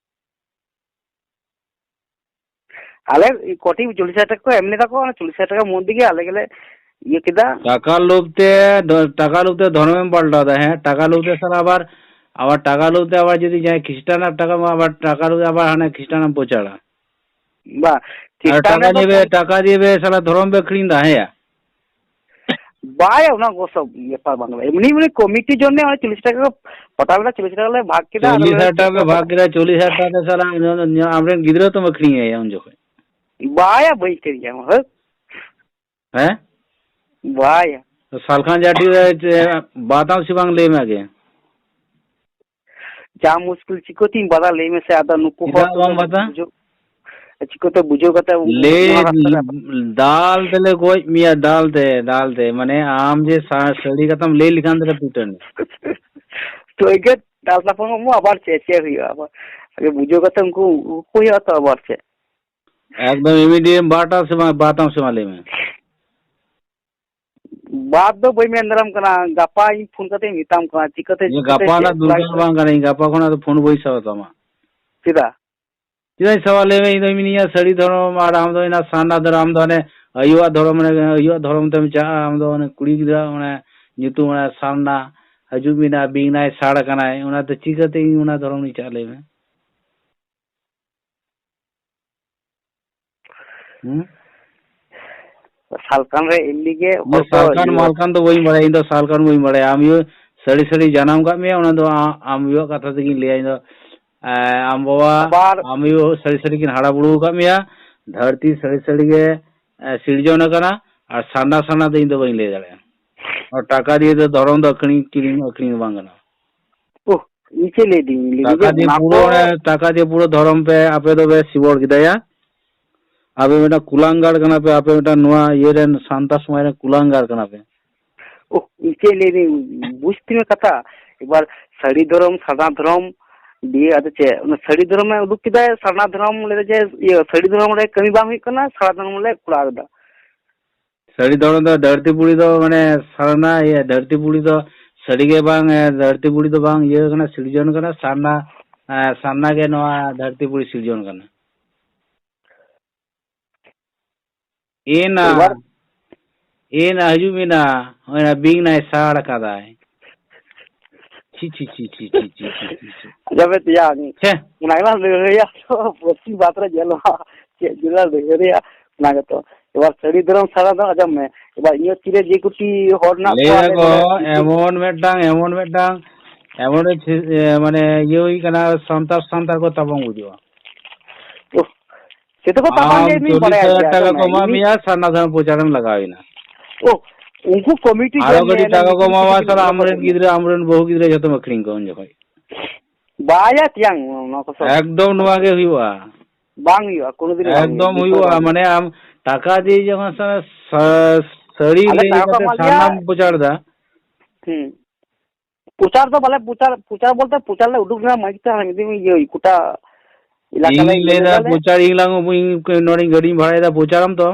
ᱟᱞᱮ ᱠᱚᱴᱤ ᱪᱚᱞᱞᱤᱥ ᱦᱟᱡᱟᱨ ᱴᱟᱠᱟ ᱠᱚ ᱮᱢ ᱞᱮᱫᱟ ᱠᱚ, ᱚᱱᱟ ᱪᱚᱞᱞᱤᱥ ᱦᱟᱡᱟᱨ ᱴᱟᱠᱟ ᱢᱚᱫᱽᱫᱷᱮ ᱜᱮ ᱟᱞᱮ ᱜᱮᱞᱮ ᱤᱭᱟᱹ ᱠᱮᱫᱟ᱾ ᱴᱟᱠᱟ ᱞᱳᱵᱷ ᱛᱮ, ᱫᱚ-, ᱴᱟᱠᱟ ᱞᱳᱵᱷ ᱛᱮ ᱫᱷᱚᱨᱚᱢᱮᱢ ᱯᱟᱞᱴᱟᱣ ᱫᱟ, ᱦᱮᱸ? ᱴᱟᱠᱟ ᱞᱳᱵᱷ ᱛᱮ ᱥᱟᱞᱟ ᱟᱵᱟᱨ, ᱟᱵᱟᱨ ᱴᱟᱠᱟ ᱞᱳᱵᱷ ᱛᱮ ᱟᱵᱟᱨ ᱡᱩᱫᱤ ᱡᱟᱦᱟᱸᱭ ᱠᱷᱨᱤᱥᱴᱟᱱᱟᱜ ᱴᱟᱠᱟ ᱢᱟ, ᱟᱵᱟᱨ ᱴᱟᱠᱟ ᱞᱳᱵᱷ ᱛᱮ ᱟᱵᱟᱨ ᱦᱟᱱᱮ ᱠᱷᱨᱤᱥᱴᱟᱱᱟᱜ ᱯᱚᱪᱟᱲᱟ᱾ ᱵᱟ, ᱟᱨ ᱠᱷᱨᱤᱥᱴᱟᱱ ᱴᱟᱠᱟ ᱨᱮᱫᱚ ᱱᱤᱭᱮ ᱵᱮ, ᱠᱷᱨᱤᱥ- ᱴᱟᱠᱟ ᱫᱤᱭᱮ ᱵᱮ ᱥᱟᱞᱟ ᱫᱷᱚᱨᱚᱢ ᱯᱮ ᱟᱹᱠᱷᱨᱤᱧ ᱫᱟ, ᱦᱮᱸ ᱭᱟ? ᱵᱟᱭ, ᱚᱱᱟ ᱠᱚ ᱥᱚᱵ ᱵᱮᱯᱟᱨ ᱵᱟᱝ ᱠᱟᱱᱟ᱾ ᱮᱢᱱᱤ, ᱮᱢᱱᱤ ᱠᱚᱢᱤᱴᱤ ᱡᱚᱱᱱᱮ ᱚᱱᱟ ᱪᱚᱞᱞᱤᱥ ᱴᱟᱠᱟ ᱠᱚ ᱯᱟᱴᱟᱣ ᱞᱮᱫᱟ, ᱪᱚᱞᱞᱤᱥ ᱴᱟᱠᱟ ᱞᱮ ᱵᱷᱟᱜᱽ ᱠᱮᱫᱟ, ᱟᱫᱚ ᱪᱚᱞᱞᱤᱥ ᱞᱮ ᱦᱟᱡᱟᱨ ᱴᱟᱠᱟ ᱯᱮ ᱵᱷᱟᱜᱽ ᱠᱮᱫᱟ, ᱪᱚᱞᱞᱤᱥ ᱦᱟᱡᱟᱨ ᱴᱟᱠᱟ ᱛᱮ ᱥᱟᱞᱟ ᱟᱢ, ᱟᱢ, ᱟᱢᱨᱮᱱ ᱜᱤᱫᱽᱨᱟᱹ ᱛᱚᱢ ᱟᱹᱠᱷᱨᱤᱧ ᱮᱭᱟ ᱩᱱ ᱡᱚᱠᱷᱚᱡ᱾ ᱵᱟᱭᱟ, ᱵᱟᱹᱧ ᱟᱹᱠᱷᱨᱤᱧ ᱠᱮᱭᱟ, ᱦᱟᱹᱴ᱾ ᱦᱮᱸ? ᱵᱟᱭᱟ᱾ ᱥᱟᱞᱠᱷᱟᱱ ᱡᱟᱹᱴᱤ ᱨᱮ ᱪᱮ-, ᱵᱟᱫᱟᱢ ᱥᱮ ᱵᱟᱝ ᱞᱟᱹᱭ ᱢᱮ ᱟᱜᱮ? ᱡᱟ ᱢᱩᱥᱠᱤᱞ ᱪᱤᱠᱟᱹᱛᱤᱧ ᱵᱟᱫᱟ ᱞᱟᱹᱭ ᱢᱮᱥᱮ, ᱟᱫᱚ ᱱᱩᱠᱩ ᱦᱚᱲ ᱪᱮᱫᱟᱜ ᱠᱚᱫᱚ ᱵᱟᱢ ᱵᱟᱫᱟ? ᱵᱩᱡᱷᱟᱹᱣ, ᱪᱤᱠᱟᱹᱛᱮ ᱵᱩᱡᱷᱟᱹᱣ ᱠᱟᱛᱮ ᱩᱱᱠᱩ ᱞᱟᱹᱭ, ᱚᱱᱟ ᱠᱟᱛᱷᱟ ᱨᱮ ᱫᱟᱞ ᱛᱮᱞᱮ ᱜᱚᱡ ᱢᱮᱭᱟ, ᱫᱟᱞ ᱛᱮ, ᱫᱟᱞ ᱛᱮ᱾ ᱢᱟᱱᱮ ᱟᱢ ᱡᱮ ᱥᱟ-, ᱥᱟᱹᱲᱤ ᱠᱟᱛᱷᱟᱢ ᱞᱟᱹᱭ ᱞᱮᱠᱷᱟᱱ ᱛᱮᱞᱮ ᱯᱤᱴᱟᱹᱱ᱾ ᱛᱚ ᱮᱜᱮ ᱫᱟᱞ ᱛᱟᱯᱟᱢ ᱟᱵᱚ ᱟᱵᱟᱨ ᱪᱮᱫ, ᱪᱮᱫ ᱦᱩᱭᱩᱜᱼᱟ ᱟᱵᱟᱨ? ᱟᱜᱮ ᱵᱩᱡᱷᱟᱹᱣ ᱠᱟᱛᱮ ᱩᱱᱠᱩ ᱩᱠᱩ ᱦᱩᱭᱩᱜᱼᱟ ᱛᱚ ᱟᱵᱟᱨ ᱪᱮᱫ? ᱮᱠᱫᱚᱢ immediate ᱵᱟᱫᱟᱢ ᱥᱮ ᱵᱟᱝ, ᱵᱟᱫᱟᱢ ᱥᱮ ᱵᱟᱝ ᱞᱟᱹᱭ ᱢᱮ᱾ ᱵᱟᱫ ᱫᱚ ᱵᱟᱹᱧ ᱢᱮᱱ ᱫᱟᱲᱮᱭᱟᱢ ᱠᱟᱱᱟ, ᱜᱟᱯᱟᱧ ᱯᱷᱳᱱ ᱠᱟᱛᱮᱧ ᱢᱮᱛᱟᱢ ᱠᱟᱱᱟ, ᱪᱤᱠᱟᱹᱛᱮ, ᱤᱧ ᱪᱤᱠᱟᱹᱛᱮ ᱜᱟᱯᱟ ᱪᱮᱫ ᱨᱮᱱᱟᱜ ᱵᱟᱭ ᱫᱚᱨᱠᱟᱨ ᱠᱚᱨᱟᱣ᱾ ᱵᱟᱝ ᱠᱟᱱᱟ, ᱤᱧ ᱜᱟᱯᱟ ᱠᱷᱚᱱᱟᱜ ᱫᱚ ᱯᱷᱳᱱ ᱵᱟᱹᱧ ᱥᱟᱵᱟ ᱛᱟᱢᱟ᱾ ᱪᱮᱫᱟᱜ? ᱪᱮᱫᱟᱜ ᱤᱧ ᱥᱟᱵᱟ ᱞᱟᱹᱭ ᱢᱮ, ᱤᱧ ᱫᱚ ᱢᱤᱱᱟᱹᱧᱟ ᱥᱟᱹᱲᱤ ᱫᱷᱚᱨᱚᱢ ᱟᱨ ᱟᱢ ᱫᱚ ᱚᱱᱟ ᱥᱟᱨᱱᱟ ᱫᱷᱚᱨᱚᱢ, ᱟᱢ ᱫᱚ ᱦᱟᱱᱮ ᱟᱭᱳᱣᱟᱜ ᱫᱷᱚᱨᱚᱢ, ᱢᱟᱱᱮ ᱟᱭᱳᱣᱟᱜ ᱫᱷᱚᱨᱚᱢ ᱛᱮᱢ ᱪᱟᱜᱼᱟ, ᱟᱢ ᱫᱚ ᱚᱱᱮ ᱠᱩᱲᱤ ᱜᱤᱫᱽᱨᱟᱹᱣᱟᱜ ᱚᱱᱮ ᱧᱩᱛᱩᱢ ᱚᱱᱮ ᱥᱟᱨᱱᱟ ᱦᱤᱡᱩᱜ ᱢᱮᱱᱟᱜᱼᱟ, ᱵᱤᱝᱱᱟᱭ ᱥᱟᱲ ᱠᱟᱱᱟᱭ, ᱚᱱᱟᱛᱮ ᱪᱤᱠᱟᱹᱛᱮ ᱤᱧ ᱚᱱᱟ ᱫᱷᱚᱨᱚᱢ ᱨᱤᱧ ᱪᱟᱜᱼᱟ ᱞᱟᱹᱭ ᱢᱮ? ᱦᱩᱸ? ᱥᱟᱞᱠᱷᱟᱱ ᱨᱮ ᱮᱢᱱᱤ ᱜᱮ ᱤᱧ ᱫᱚ ᱦᱚᱲ ᱠᱚ ᱥᱟᱞᱠᱷᱟᱱ ᱤᱭᱟᱹ ᱢᱟᱞᱠᱷᱟᱱ ᱫᱚ ᱵᱟᱹᱧ ᱵᱟᱲᱟᱭᱟ, ᱤᱧ ᱫᱚ ᱥᱟᱞᱠᱷᱟᱱ ᱵᱟᱹᱧ ᱵᱟᱲᱟᱭᱟ᱾ ᱟᱢ ᱟᱭᱳ ᱥᱟᱹᱨᱤ ᱥᱟᱹᱨᱤ ᱡᱟᱱᱟᱢ ᱠᱟᱜ ᱢᱮᱭᱟ, ᱚᱱᱟ ᱫᱚ ᱟ-, ᱟᱢ ᱟᱭᱳᱣᱟᱜ ᱠᱟᱛᱷᱟ ᱛᱮᱜᱤᱧ ᱞᱟᱹᱭᱟ᱾ ᱤᱧ ᱫᱚ, ᱮ, ᱟᱢ ᱵᱟᱵᱟ, ᱟᱵᱟᱨ ᱟᱢ ᱟᱭᱳ ᱥᱟᱹᱨᱤ ᱥᱟᱹᱨᱤ ᱠᱤᱱ ᱦᱟᱨᱟ ᱵᱩᱨᱩ ᱟᱠᱟᱫ ᱢᱮᱭᱟ, ᱫᱷᱟᱹᱨᱛᱤ ᱥᱟᱹᱨᱤ ᱥᱟᱹᱨᱤ ᱜᱮ, ᱮ, ᱥᱤᱨᱡᱚᱱ ᱟᱠᱟᱱᱟ, ᱟᱨ ᱥᱟᱨᱱᱟ ᱥᱟᱨᱱᱟ ᱫᱚ ᱤᱧ ᱫᱚ ᱵᱟᱹᱧ ᱞᱟᱹᱭ ᱫᱟᱲᱮᱭᱟᱜᱼᱟ᱾ ᱟᱨ ᱴᱟᱠᱟ ᱫᱤᱭᱮ ᱫᱚ ᱫᱷᱚᱨᱚᱢ ᱫᱚ ᱟᱹᱠᱷᱨᱤᱧ, ᱠᱤᱨᱤᱧ ᱟᱹᱠᱷᱨᱤᱧ ᱫᱚ ᱵᱟᱝ ᱜᱟᱱᱚᱜᱼᱟ᱾ ᱳᱦ, ᱤᱧ ᱪᱮᱫ ᱞᱟᱹᱭ ᱫᱤᱧ, ᱞᱟᱹᱭ ᱫᱤᱧ ᱴᱟᱠᱟ ᱡᱮ ᱫᱤᱭᱮ ᱚᱱᱟ ᱯᱩᱨᱟᱹ ᱠᱚ ᱚᱱᱮ ᱴᱟᱠᱟ ᱫᱤᱭᱮ ᱯᱩᱨᱟᱹ ᱫᱷᱚᱨᱚᱢ ᱯᱮ, ᱟᱯᱮ ᱫᱚᱯᱮ ᱥᱤᱵᱚᱲ ᱠᱮᱫᱟᱭᱟ᱾ ᱟᱯᱮ ᱢᱤᱫᱴᱟᱝ ᱠᱩᱞᱟᱝᱜᱟᱲ ᱠᱟᱱᱟ ᱯᱮ, ᱟᱯᱮ ᱢᱤᱫᱴᱟᱝ ᱱᱚᱣᱟ ᱤᱭᱟᱹ ᱨᱮᱱ ᱥᱟᱱᱛᱟᱲ ᱥᱚᱢᱟᱡᱽ ᱨᱮᱱ ᱠᱩᱞᱟᱝᱜᱟᱲ ᱠᱟᱱᱟ ᱯᱮ᱾ ᱳᱦ, ᱤᱧ ᱪᱮᱫ ᱞᱟᱹᱭ ᱫᱤᱧ, ᱵᱩᱡᱽ ᱛᱤᱧ ᱢᱮ ᱠᱟᱛᱷᱟ᱾ ᱮᱵᱟᱨ ᱥᱟᱹᱨᱤ ᱫᱷᱚᱨᱚᱢ, ᱥᱟᱨᱱᱟ ᱫᱷᱚᱨᱚᱢ ᱫᱤᱭᱮ ᱟᱫᱚ ᱪᱮᱫ? ᱚᱱᱟ ᱥᱟᱹᱨᱤ ᱫᱷᱚᱨᱚᱢᱮ ᱩᱰᱩᱠ ᱠᱮᱫᱟᱭ, ᱥᱟᱨᱱᱟ ᱫᱷᱚᱨᱚᱢ ᱞᱟᱹᱭ ᱫᱟ ᱡᱮ, ᱤᱭᱟᱹ, ᱥᱟᱹᱨᱤ ᱫᱷᱚᱨᱚᱢ ᱨᱮ ᱠᱟᱹᱢᱤ ᱵᱟᱝ ᱦᱩᱭᱩᱜ ᱠᱟᱱᱟ, ᱥᱟᱨᱱᱟ ᱫᱷᱚᱨᱚᱢ ᱞᱮ ᱠᱚᱨᱟᱣ ᱮᱫᱟ᱾ ᱥᱟᱹᱨᱤ ᱫᱷᱚᱨᱚᱢ ᱫᱚ ᱫᱷᱟᱹᱨᱛᱤ ᱯᱩᱨᱤ ᱫᱚ, ᱢᱟᱱᱮ, ᱥᱟᱨᱱᱟ, ᱤᱭᱟᱹ, ᱫᱷᱟᱹᱨᱛᱤ ᱯᱩᱨᱤ ᱫᱚ ᱥᱟᱹᱨᱤ ᱜᱮ ᱵᱟᱝ, ᱮ, ᱫᱷᱟᱹᱨᱛᱤ ᱯᱩᱨᱤ ᱫᱚ ᱵᱟᱝ ᱤᱭᱟᱹ ᱠᱟᱱᱟ, ᱥᱤᱨᱡᱚᱱ ᱠᱟᱱᱟ᱾ ᱥᱟᱨᱱᱟ, ᱮ, ᱥᱟᱨᱱᱟ ᱜᱮ ᱱᱚᱣᱟ ᱫᱷᱟᱹᱨᱛᱤ ᱯᱩᱨᱤ ᱥᱤᱨᱡᱚᱱ ᱠᱟᱱᱟ᱾ ᱮᱱᱟ, ᱮᱵᱟᱨ ᱮᱱᱟ, ᱦᱤᱡᱩᱜ ᱢᱮ ᱱᱟ᱾ ᱦᱚᱸᱜᱼᱚᱭ ᱱᱟ ᱵᱤᱧ ᱱᱟᱭ ᱥᱟᱲ ᱠᱟᱫᱟᱭ᱾ ᱪᱷᱤ, ᱪᱷᱤ, ᱪᱷᱤ᱾ ᱟᱸᱡᱚᱢ ᱢᱮ ᱛᱮᱭᱟᱝ, ᱪᱷᱮ᱾ ᱚᱱᱟ ᱜᱮᱞᱟᱝ ᱞᱟᱹᱲᱦᱟᱹᱭᱟ ᱛᱚ, ᱯᱟᱹᱨᱥᱤ ᱵᱟᱫ ᱨᱮ ᱧᱮᱞᱚᱜᱼᱟ᱾ ᱪᱮᱫ ᱡᱮᱞᱟ ᱞᱟᱹᱲᱦᱟᱹᱭᱟ, ᱚᱱᱟ ᱜᱮᱛᱚ᱾ ᱮᱵᱟᱨ ᱥᱟᱹᱨᱤ ᱫᱷᱚᱨᱚᱢ ᱥᱟᱨᱱᱟ ᱫᱚ ᱟᱸᱡᱚᱢ ᱢᱮ᱾ ᱮᱵᱟᱨ ᱤᱧᱟᱹᱜ ᱛᱤᱨᱮ ᱡᱮ ᱠᱚᱴᱤ ᱦᱚᱲ ᱢᱮᱱᱟᱜ ᱞᱟᱹᱭ ᱠᱚᱣᱟ, ᱟᱞᱮ ᱫᱟᱠᱚ, ᱱᱚᱰᱮ ᱡᱮ ᱠᱚᱴᱤ ᱮᱢᱚᱱ ᱢᱤᱫᱴᱟᱝ, ᱮᱢᱚᱱ ᱢᱤᱫᱴᱟᱝ, ᱮᱢᱚᱱ ᱢᱤᱫ ᱥᱤ-, ᱮ, ᱢᱟᱱᱮ, ᱤᱭᱟᱹ ᱦᱩᱭ ᱠᱟᱱᱟ, ᱥᱟᱱᱛᱟᱲ, ᱥᱟᱱᱛᱟᱲ ᱠᱚ ᱛᱟᱯᱟᱢ ᱜᱩᱡᱩᱜᱼᱟ᱾ ᱳᱦ, ᱥᱮ ᱛᱚᱠᱚ ᱛᱟᱯᱟᱢ ᱟᱢ ᱜᱮᱭᱟ, ᱤᱧ ᱫᱩᱧ ᱪᱚᱞᱞᱤᱥ ᱵᱟᱲᱟᱭᱟ ᱦᱟᱡᱟᱨ ᱡᱮ, ᱴᱟᱠᱟ ᱟᱸᱡᱚᱢ ᱠᱚ ᱢᱮ, ᱮᱢᱟᱜ ᱤᱧ ᱢᱮᱭᱟ, ᱥᱟᱨᱱᱟ ᱫᱷᱚᱨᱚᱢ ᱯᱨᱚᱪᱟᱨᱮᱢ ᱞᱟᱜᱟᱣ ᱮᱱᱟ᱾ ᱳᱦ, ᱩᱱᱠᱩ ᱠᱚᱢᱤᱴᱤ ᱟᱨᱚ ᱡᱮ ᱠᱟᱹᱴᱤᱡ ᱢᱮᱱ ᱴᱟᱠᱟ ᱠᱚ ᱠᱤᱪᱷᱩ ᱮᱢᱟᱢᱟ, ᱠᱤᱪᱷᱩ ᱥᱟᱞᱟ ᱠᱚ ᱟᱢᱨᱮᱱ ᱠᱚ ᱜᱤᱫᱽᱨᱟᱹ, ᱟᱢᱨᱮᱱ ᱵᱟᱹᱦᱩ ᱜᱤᱫᱽᱨᱟᱹ ᱡᱷᱚᱛᱚᱢ ᱟᱹᱠᱷᱨᱤᱧ ᱠᱚᱣᱟ ᱩᱱ ᱡᱚᱠᱷᱚᱡ᱾ ᱵᱟᱭᱟ ᱛᱮᱭᱟᱝ, ᱚᱱᱟ ᱠᱚ ᱥᱚᱵ ᱮᱠᱫᱚᱢ ᱱᱚᱣᱟ ᱜᱮ ᱦᱩᱭᱩᱜᱼᱟ᱾ ᱵᱟᱝ ᱦᱩᱭᱩᱜᱼᱟ, ᱠᱳᱱᱳ ᱫᱤᱱ ᱵᱟᱝ ᱮᱠᱫᱚᱢ ᱦᱩᱭᱩᱜᱼᱟ, ᱦᱩᱭᱩᱜᱼᱟ᱾ ᱵᱟᱝ ᱦᱩᱭᱩᱜᱼᱟ᱾ ᱢᱟᱱᱮ ᱟᱢ ᱴᱟᱠᱟ ᱫᱤᱭᱮ ᱡᱚᱠᱷᱚᱱ ᱥᱟ-, ᱥᱟ-, ᱥᱟᱹᱲᱤ ᱟᱞᱮ ᱞᱟᱹᱭ ᱴᱟᱠᱟ ᱠᱚ ᱠᱟᱛᱮ ᱮᱢᱟᱜ ᱞᱮᱭᱟ᱾ ᱥᱟᱨᱱᱟᱢ ᱯᱨᱚᱪᱟᱨ ᱮᱫᱟ᱾ ᱦᱩᱸ᱾ ᱯᱨᱚᱪᱟᱨ ᱫᱚ ᱵᱟᱞᱮ ᱯᱨᱚᱪᱟᱨ, ᱯᱨᱚᱪᱟᱨ ᱵᱚᱞᱛᱮ ᱯᱨᱚᱪᱟᱨ ᱞᱮ ᱩᱰᱩᱠ ᱞᱮᱱᱟ ᱢᱟᱹᱡᱷᱤ ᱛᱷᱟᱱᱟ ᱢᱤᱫ ᱫᱤᱱ ᱤᱭᱟᱹ ᱜᱚᱴᱟ ᱮᱞᱟᱠᱟ ᱞᱮ ᱤᱧ ᱤᱭᱟᱹ ᱞᱟᱹᱭ ᱫᱟ ᱞᱮᱫᱟ ᱞᱮ᱾ ᱯᱨᱚᱪᱟᱨ, ᱤᱧ ᱞᱟᱝ, ᱤᱧ ᱱᱚᱰᱮᱧ ᱜᱟᱹᱰᱤᱧ ᱵᱷᱟᱲᱟᱭᱮᱫᱟ, ᱯᱨᱚᱪᱟᱨᱟᱢ ᱛᱚ?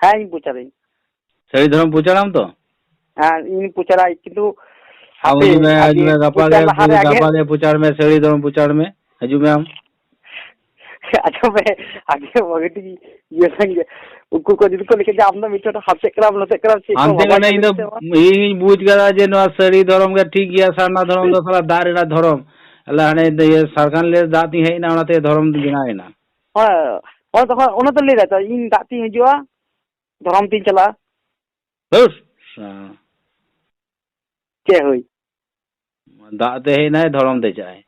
ᱦᱮᱸ, ᱤᱧ ᱯᱨᱚᱪᱟᱨᱟᱹᱧ᱾ ᱥᱟᱹᱨᱤ ᱫᱷᱚᱨᱚᱢ ᱯᱨᱚᱪᱟᱨᱟᱢ ᱛᱚ? ᱦᱮᱸ, ᱤᱧ ᱯᱨᱚᱪᱟᱨᱟ, ᱠᱤᱱᱛᱩ ᱟᱢ ᱦᱟᱯᱮ ᱦᱤᱡᱩᱜ ᱢᱮ, ᱟᱜᱮ ᱦᱤᱡᱩᱜ ᱢᱮ, ᱜᱟᱯᱟ ᱜᱮ, ᱯᱨᱚᱪᱟᱨ ᱞᱟᱦᱟᱨᱮ ᱟᱜᱮ ᱜᱟᱯᱟ ᱜᱮ ᱯᱨᱚᱪᱟᱨ ᱢᱮ, ᱥᱟᱹᱨᱤ ᱫᱷᱚᱨᱚᱢ ᱯᱨᱚᱪᱟᱨ ᱢᱮ, ᱦᱤᱡᱩᱜ ᱢᱮ ᱟᱢ᱾ ᱟᱪᱪᱷᱟ ᱵᱮ, ᱟᱜᱮ ᱵᱷᱟᱜᱮ ᱴᱷᱤᱠ ᱤᱭᱟᱹ ᱞᱮᱱ ᱜᱮ᱾ ᱩᱱᱠᱩ ᱠᱚ ᱡᱩᱫᱤ ᱠᱚ ᱞᱟᱹᱭ ᱠᱮᱫ ᱡᱮ, "ᱟᱢ ᱫᱚ ᱢᱤᱫᱴᱮᱱ ᱦᱟᱱᱛᱮᱜ ᱠᱟᱱᱟᱢ, ᱱᱚᱛᱮᱜ ᱠᱟᱱᱟᱢ", ᱪᱮᱫ ᱠᱚ ᱦᱟᱱᱛᱮ ᱵᱟᱵᱟ ᱠᱟᱱᱟ, ᱧᱮᱞ ᱤᱧ ᱫᱚ, ᱠᱮᱫ ᱛᱟᱢᱟ? ᱤᱧ ᱵᱩᱡᱽ ᱠᱟᱫᱟ ᱡᱮ ᱱᱚᱣᱟ ᱥᱟᱹᱨᱤ ᱫᱷᱚᱨᱚᱢ ᱜᱮ ᱴᱷᱤᱠ ᱜᱮᱭᱟ, ᱥᱟᱨᱱᱟ ᱫᱷᱚᱨᱚᱢ ᱫᱚ ᱥᱟᱞᱟ ᱫᱟᱜ ᱨᱮᱱᱟᱜ ᱫᱷᱚᱨᱚᱢ᱾ ᱟᱞᱮ ᱦᱟᱱᱮ ᱤᱭᱟᱹ ᱥᱟᱨᱠᱷᱟᱱ ᱞᱮ ᱫᱟᱜ ᱛᱤᱧ ᱦᱮᱡ ᱮᱱᱟ, ᱚᱱᱟᱛᱮ ᱫᱷᱚᱨᱚᱢ ᱫᱚ ᱵᱮᱱᱟᱣ ᱮᱱᱟ᱾ ᱦᱳᱭ, ᱦᱳᱭ, ᱛᱚᱠᱷᱚᱱ ᱚᱱᱟ ᱛᱚ ᱞᱟᱹᱭ ᱫᱟᱭ ᱛᱚ, "ᱤᱧ ᱫᱟᱜ ᱛᱤᱧ ᱦᱤᱡᱩᱜᱼᱟ, ᱫᱷᱚᱨᱚᱢ ᱛᱤᱧ ᱪᱟᱞᱟᱜᱼᱟ᱾" ᱫᱷᱩᱨ, ᱥᱟ-, ᱪᱮᱫ ᱦᱩᱭ? ᱫᱟᱜ ᱛᱮ ᱦᱮᱡ ᱮᱱᱟᱭ, ᱫᱷᱚᱨᱚᱢ ᱛᱮ ᱪᱟᱜᱼᱟᱭ᱾